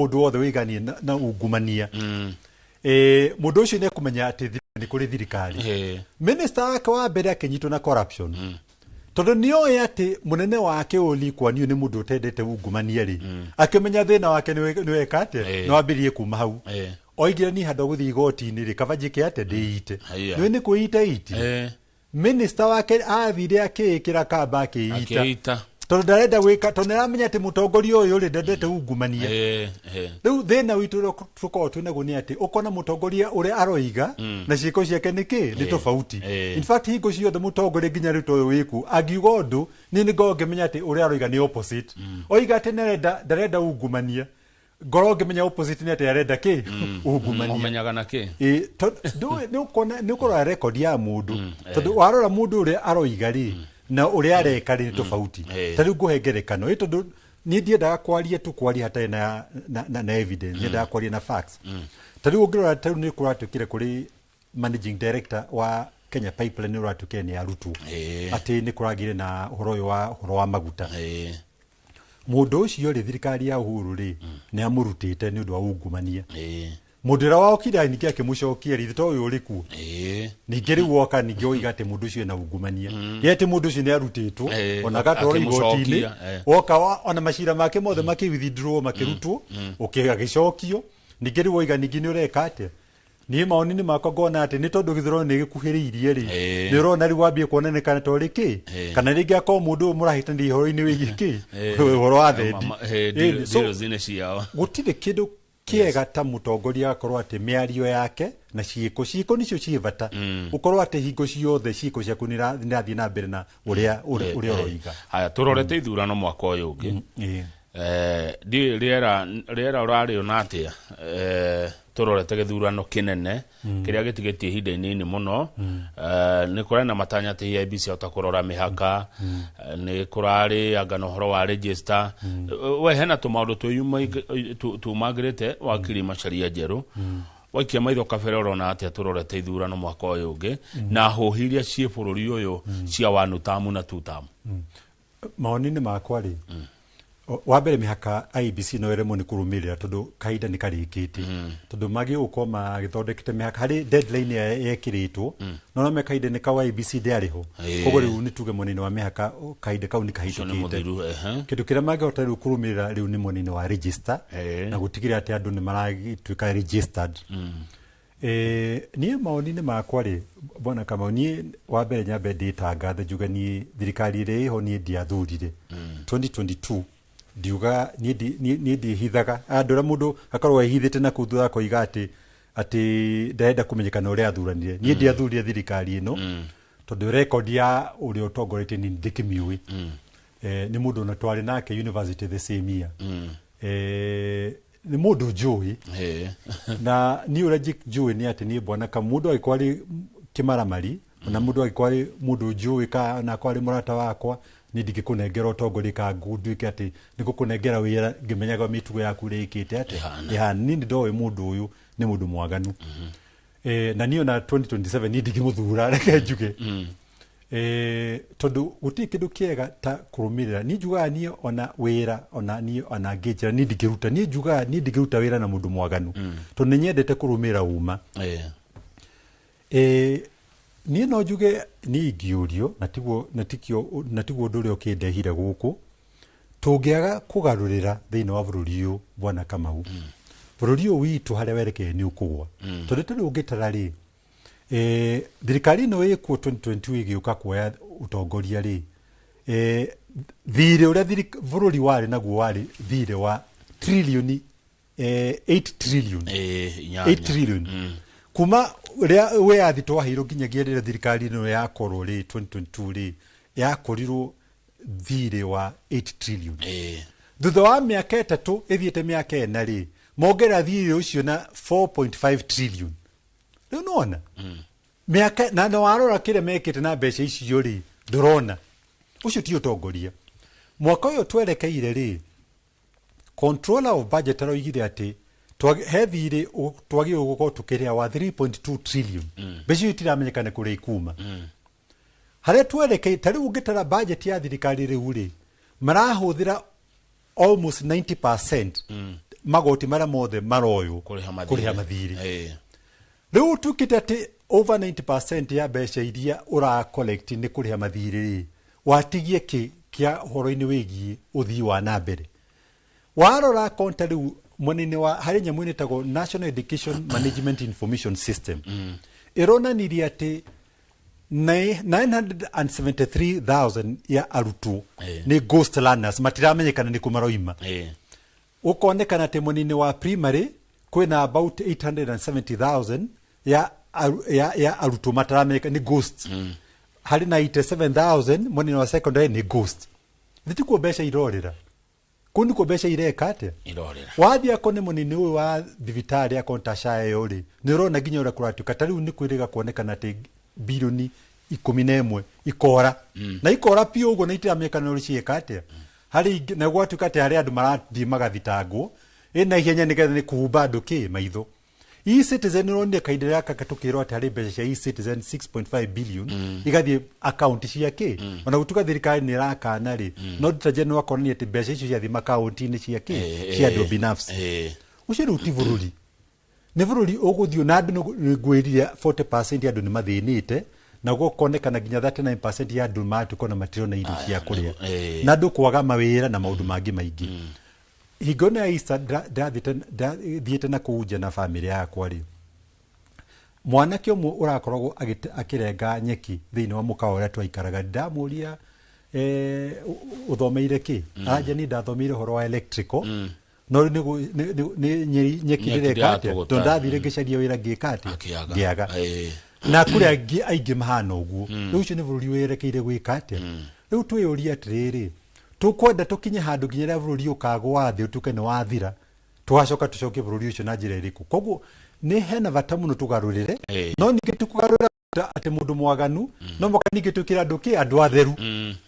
ũndũ wothe wĩganie na ungumania, mũndũ ũcio nĩ ekũmenya atĩ nĩ kũrĩ thirikari. Minister wake wa mbere akĩnyitwo na corruption tondũ nĩoĩ atĩ mũnene wake ũyũ Lee Kuan Yew nĩ mũndũ ũtendete ungumania rĩ, akĩmenya thĩna wake nĩ weka atĩa, nĩ wambĩrĩrie kuma hau. Oigire niĩ handũ ha gũthiĩ igoti-inĩ rĩ, kaba njĩke atĩa, ndĩite. Nĩũĩ nĩ kwĩita itire. Minister wake athire akĩĩkĩra kamba akĩita Akĩita. Tondũ ndarenda gwĩka, tondũ nĩaramenya atĩ mũtongoria ũyũ rĩ ndendete ungumania. Rĩu thĩna witũ ũrĩa tũkoragwo twĩ naguo nĩ atĩ ũkona mũtongoria ũrĩa aroiga na ciĩko ciake nĩ kĩ nĩ tofauti. In fact, hingo ciothe mũtongoria nginya rĩu toyũ wĩkuo angiuga ũndũ, niĩ nĩ ngoragwo ngĩmenya atĩ ũrĩa aroiga nĩ opposite. Oiga atĩ nĩarenda ndarenda ungumania, ngorwo ngĩmenya opposite nĩ atĩ arenda kĩ, ungumania. Ũmenyaga na kĩ? Ĩ, ndũĩ nĩ ũkuona nĩ ũkũrora record ya mũndũ, tondũ warora mũndũ ũrĩa aroiga rĩ na ũrĩa areka rĩ nĩ tofauti. Ta rĩu ngũhe ngerekano ĩ, tondũ niĩ ndiendaga kwaria tu kwaria hatarĩ na evidence, nyendaga kwaria na facts. Ta rĩu ũngĩrora, ta rĩu nĩ kũratuĩkire kũrĩ managing director wa Kenya Pipeline nĩ ũratuĩkire nĩ arutwo atĩ nĩ kũragire na ũhoro ũyũ wa ũhoro wa maguta. Mũndũ ũcio rĩ, thirikari ya Uhuru rĩ nĩ amũrutĩte nĩ ũndũ wa ungumania. Mũndũ ũrĩa wokire ningĩ akĩmũcokia rĩ, to ũyũ ũrĩ kuo ningĩ rĩu woka ningĩ oiga atĩ mũndũ ũcio ena ungumania, ye atĩ mũndũ ũcio nĩ arutĩtwo ona agatwarwo Akĩmũcokia, igoti-inĩ, woka ona macira make mothe makĩ withdraw, makĩrutwo, agĩcokio ningĩ rĩu oiga ningĩ nĩ ũreka atĩa. Niĩ maoni-inĩ makwa ngona atĩ nĩ tondũ gĩthurano nĩ gĩkuhĩrĩirie rĩ, nĩ ũrona rĩu wambie kuonekana ta ũrĩ kĩ, kana rĩngĩ akorwo mũndũ ũyũ mũrahĩtania ũhoro-inĩ wĩgiĩ kĩ, ũhoro wa thendi. So, Deals-inĩ ciao. Gũtirĩ kĩndũ kĩega ta mũtongoria akorwo atĩ mĩario yake na ciĩko, ciĩko nĩcio ciĩ bata, ũkorwo atĩ hingo ciothe ciĩko ciaku nĩ irathiĩ na mbere na ũrĩa ũroiga. Haya, tũrorete ithurano mwaka ũyũ ũngĩ. Ndiũĩ rĩera ũrarĩona atĩa, tũrorete gĩthurano kĩnene kĩrĩa gĩtigĩtie ihinda inini mũno. Nĩ kũrarĩ na matanya atĩ IEBC ahota kũrora mĩhaka, nĩ kũrarĩ anga na ũhoro wa register. We hena tũmaũndũ tumagĩrĩte wakiri Macharia Njerũ, waikia maitho kabere ũrona atĩa tũrorete ithurano mwaka ũyũ ũngĩ na hũhi iria ciĩ bũrũri ũyũ cia one term na two term? Mawoni-inĩ makwa rĩ, wa mbere mĩhaka IEBC no ĩremwo nĩ kũrũmĩrĩra tondũ kahinda nĩ karĩkĩte, tondũ magĩ gũkorwo magĩthondekete mĩhaka harĩ deadline yekĩrĩtwo, no no kahinda nĩ kau IEBC ndĩarĩ ho. Koguo rĩu nĩ tuge mwena-inĩ wa mĩhaka kahinda kau nĩ Ũcio nĩ kahĩtũkĩte. Mũthiru, ehe. Kĩndũ kĩrĩa mangĩhota rĩu kũrũmĩrĩra rĩu nĩ mwena-inĩ wa register na gũtigĩrĩra atĩ andũ nĩ maragĩtuĩka registered. Niĩ mawoni-inĩ makwa rĩ, bwana Kamau, niĩ wa mbere nyambe ndĩtangathe njuge niĩ thirikari ĩrĩa ĩho niĩ ndiathurire 2022. Ndiuga niĩ niĩ ndihithaga andũ ũrĩa mũndũ akorwo ehithĩte na kũu thutha akoiga atĩ ndarenda kũmenyekana ũrĩa athuranire. Niĩ ndiathurire thirikari ĩno tondũ record ya ũrĩa ũtongoretie niĩ ndĩkĩmĩũĩ. Nĩ mũndũ ona twarĩ nake university the same year. Nĩ mũndũ njũĩ na niĩ ũrĩa njũĩ nĩ atĩ niĩ bwana ka mũndũ angĩkorwo arĩ kĩmaramari, ona mũndũ angĩkorwo arĩ mũndũ njũĩ ka ona akorwo arĩ mũrata wakwa, niĩ ndingĩkũnengera ũtongoria ka nduĩke atĩ nĩngũkũnengera wĩra ngĩmenyaga mĩtugo yaku ũrĩa ĩkĩte atĩa ĩhana. Niĩ nĩ ndoĩ mũndũ ũyũ nĩ mũndũ mwaganu. Na niĩ ona 2027 niĩ ndingĩmũthura, reke njuge. Tondũ gũtirĩ kĩndũ kĩega ta kũrũmĩrĩra. Niĩ njugaga niĩ ona wĩra ona niĩ ona ngĩnjĩra niĩ ndingĩruta, niĩ njugaga niĩ ndingĩruta wĩra na mũndũ mwaganu tondũ nĩ nyendete kũrũmĩrĩra ũma. Niĩ no njuge niĩ ingĩũrio na tiguo ũndũ ũrĩa ũkĩndehire gũkũ, tũngĩaga kũgarũrĩra thĩinĩ wa bũrũri ũyũ, bwana Kamau, bũrũri ũyũ witũ harĩa werekeire nĩ ũkũgwa, tondũ tũrĩ ũngĩtara rĩ, thirikari ĩno ĩkuo 2022 ĩgĩũka kuoya ũtongoria rĩ, thirĩ ũrĩa bũrũri warĩ naguo warĩ thirĩ wa trilioni 8 trillion. Inyanya. 8 trillion kuma rĩa wĩyathi twaheirwo nginyagia rĩrĩa thirikari ĩno yakorwo rĩ 2022 rĩ yakorirwo thirĩ wa 8 trillion. Thutha wa mĩaka 3 ĩthiĩte mĩaka 4 rĩ, Mongerera thirĩ ũcio na 4.5 trillion. Rĩu nĩwona mĩaka na warora kĩrĩa mekĩte na mbeca icio rĩ, ndũrona ũcio ti ũtongoria. Mwaka ũyũ twerekeire rĩ, controller of budget aroigire atĩ he thirĩ twagĩrĩirwo gũkorwo tũkĩrĩha wa 3.2 trillion. Mbeca icio itiramenyekana kũrĩa ikuma. Harĩa twerekeire ta rĩu ũngĩtara budget ya thirikari rĩu rĩ, marahũthĩra almost 90% magoti marĩa mothe maroywo kũrĩha mathirĩ. Rĩu ũtuĩkĩte atĩ over 90% ya mbeca iria ũra collect nĩ kũrĩha mathirĩ rĩ, watigie kĩ kĩa ũhoro-inĩ wĩgiĩ ũthii wa na mbere. Warora konta rĩu mwena-inĩ wa harĩ nyamũ ĩtagwo National Education Management Information System, ĩronanirie atĩ 973,000 ya arutwo nĩ ghost learners, matiramenyekana nĩ kũ maroima. Ũkonekana atĩ mwena-inĩ wa primary kwĩna about 870,000 ya arutwo mataramenyeka nĩ ghost. Harĩ na 87,000 mwena-inĩ wa secondary nĩ ghost. Thitikuo mbeca irorĩra. Kũu nĩkuo mbeca ireka atĩa? Irorĩra. Wathiĩ akorwo nĩ mũnini ũyũ wa thibitarĩ akorwo ta SHA ĩyo rĩ, nĩ ũrona nginya ũrĩa kũratuĩka. Ta rĩu nĩ kwĩrĩga kuonekana atĩ bilioni 11 ikora. Na ikora piũ ũguo na itiramenyekana ũrĩa ciĩka atĩa. Harĩ na gwatuĩka atĩ harĩ andũ marathiĩ magathitangwo ĩna ihenya nĩgetha nĩ kũhumba andũ kĩ maitho. E-Citizen ũronire kahinda gaka tũkĩrwo atĩ harĩ mbeca cia E-Citizen 6.5 billion igathiĩ akaunti cia kĩ. Ona gũtuĩka thirikari nĩ ĩrakana rĩ, no Auditor General akonania atĩ mbeca icio ciathiĩ makaunti-inĩ cia kĩ, cia andũ binafsi. Ũcio rĩu ti bũrũri. Nĩ bũrũri ũgũthiĩ na andũ nĩ ngwĩrire 40% ya andũ nĩ mathĩnĩte, na gũkonekana nginya 39% ya andũ maratuĩka ona matirona irio cia kũrĩa. Na andũ kwaga mawĩra na maũndũ mangĩ maingĩ. Hingo ĩno ya Easter ndathiĩte na kũu nja na bamĩrĩ yakwa rĩ, mwanake ũmwe ũrakoragwo akĩrenga nyeki thĩinĩ wa mũkawa ũrĩa twaikaraga, ndamũria ũthomeire kĩ? Aranjĩra niĩ ndathomeire ũhoro wa electrical. No rĩu nĩ nyeki ndĩreka atĩa? Tondũ ndathire ngĩcaria wĩra ngĩka atĩa? Ngĩaga. Na kũrĩ angĩ aingĩ mahana ũguo. Rĩu ũcio nĩ bũrũri werekeire gwĩka atĩa? Rĩu twĩyũrie atĩrĩrĩ, tũkwenda tũkinye handũ nginya rĩrĩa bũrũri ũkagwa thĩ ũtuĩke nĩ wathira, tũgacoka tũcokie bũrũri ũcio na njĩra ĩrĩkũ? Koguo nĩ hena bata mũno tũgarũrĩre, no ningĩ tũkũgarũrĩra atĩ mũndũ mwaganu, no mũhaka ningĩ twĩkĩre andũ kĩ? Andũ atheru.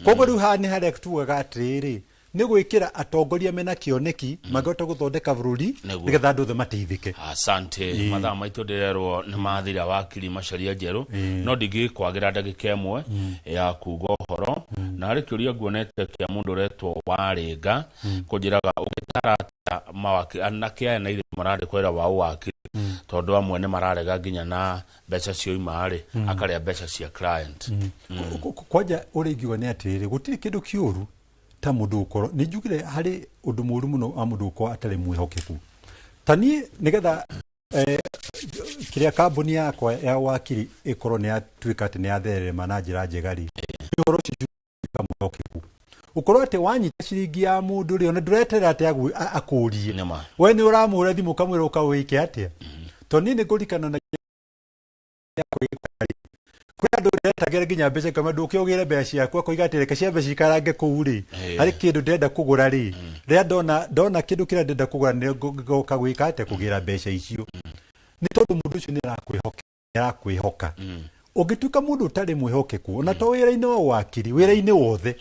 Koguo rĩu haha nĩ harĩa tugaga atĩrĩrĩ, nĩ gwĩkĩra atongoria mena kĩoneki mangĩhota gũthondeka bũrũri nĩgetha andũ othe mateithĩke. Asante. Mathaa maitũ ndĩrerwo nĩ mathira wakiri Macharia Njerũ, no ndingĩkwagĩra ndagĩka ĩmwe ya kuga ũhoro. Na harĩ kĩũria nguonete kĩa mũndũ ũretwo Warĩnga, kũnjĩraga ũngĩtara atĩa mawakiri anake aya na airĩtu marandĩkwo wĩra wa ũwakiri, tondũ amwe nĩ mararega nginya na mbeca cioima rĩ, akarĩa mbeca cia client. Kwanja ũrĩa ingiuga nĩ atĩrĩrĩ, gũtirĩ kĩndũ kĩũru ta mũndũ gũkorwo, nĩ njugire harĩ ũndũ mũũru mũno wa mũndũ gũkorwo atarĩ mwĩhokeku. Ta niĩ nĩgetha kĩrĩa kambuni yakwa ya wakiri ĩkorwo nĩ yatuĩka atĩ nĩ yatherema na njĩra njega rĩ, nĩ ũhoro ũcio njugaga mwĩhokeku. Ũkorwo atĩ wanyita ciringi ya mũndũ rĩ, ona ndũreterera atĩ akũrie. We nĩ ũramũhũra thimũ ũkamwĩra ũka wĩke atĩa. Tondũ niĩ nĩ ngũririkana na kwĩ andũ ndetagĩra nginya mbeca ngama ndũke ũgĩre mbeca ciakwa, akoiga atĩ reke cia mbeca ikarange kũu rĩ, harĩ kĩndũ ndĩrenda kũgũra rĩ, rĩrĩa ndona kĩndũ kĩrĩa ndĩrenda kũgũra nĩ ngoka gwĩka atĩa kũgĩra mbeca icio. Nĩ tondũ mũndũ ũcio nĩ arakwĩhoka. Ũngĩtuĩka mũndũ ũtarĩ mwĩhokeku, ona to wĩra-inĩ wa wakiri, wĩra-inĩ wothe,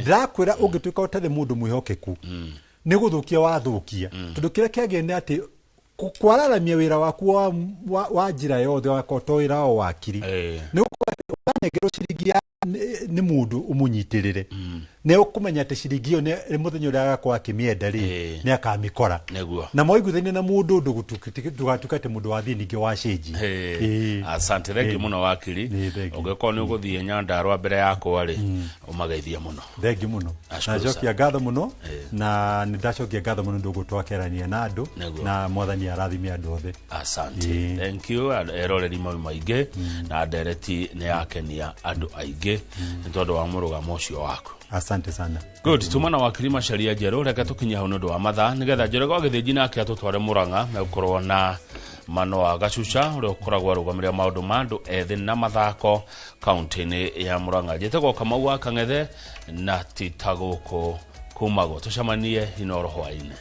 ndĩrakwĩra ũngĩtuĩka ũtarĩ mũndũ mwĩhokeku, nĩ gũthũkia wathũkia. Tondũ kĩrĩa kĩagĩrĩire nĩ atĩ kwararamia wĩra waku wa njĩra yothe wakorwo to wĩra wa wakiri, nĩ ũkorwo atĩ ũranengerwo ciringi ya nĩ mũndũ ũmũnyitĩrĩre, nĩ ũkũmenya atĩ ciringi ĩyo nĩ mũthenya ũrĩa agakorwo akĩmĩenda rĩ, nĩ akamĩkora. Na mwaiguithania na mũndũ ũndũ ndũgatuĩke atĩ mũndũ wathiĩ ningĩ wacenjia. Asante, thengiũ mũno wakiri. Ũngĩkorwo nĩ ũgũthiĩ Nyandarũa mbere yakwa rĩ, ũmageithie mũno. Thengiũ mũno. Nacokia ngatho mũno, na nĩ ndacokia ngatho mũno nĩ ũguo twakerania na andũ, na mwathani arathime andũ othe. Asante. Thank you. Eroreri mau maingĩ na ndereti nĩ yakenia andũ aingĩ nĩ tondũ wa mũrũgamo ũcio waku. Asante sana. Good. Tuma na wakiri Macharia Njerũ, reke tũkinye hau nĩ ũndũ wa mathaa nĩgetha Njoroge wa Gĩthĩnji nake atũtware Mũrang'a na gũkorwo na Manoa Gacuca ũrĩa ũkoragwo arũgamĩrĩra maũndũ ma andũ ethĩ na mathako kaunti-inĩ ya Mũrang'a. Njĩtagwo Kamau wa Kang'ethe na ti ta gũkũ kumagwo. Tũcemanie Inooro hwaĩ-inĩ.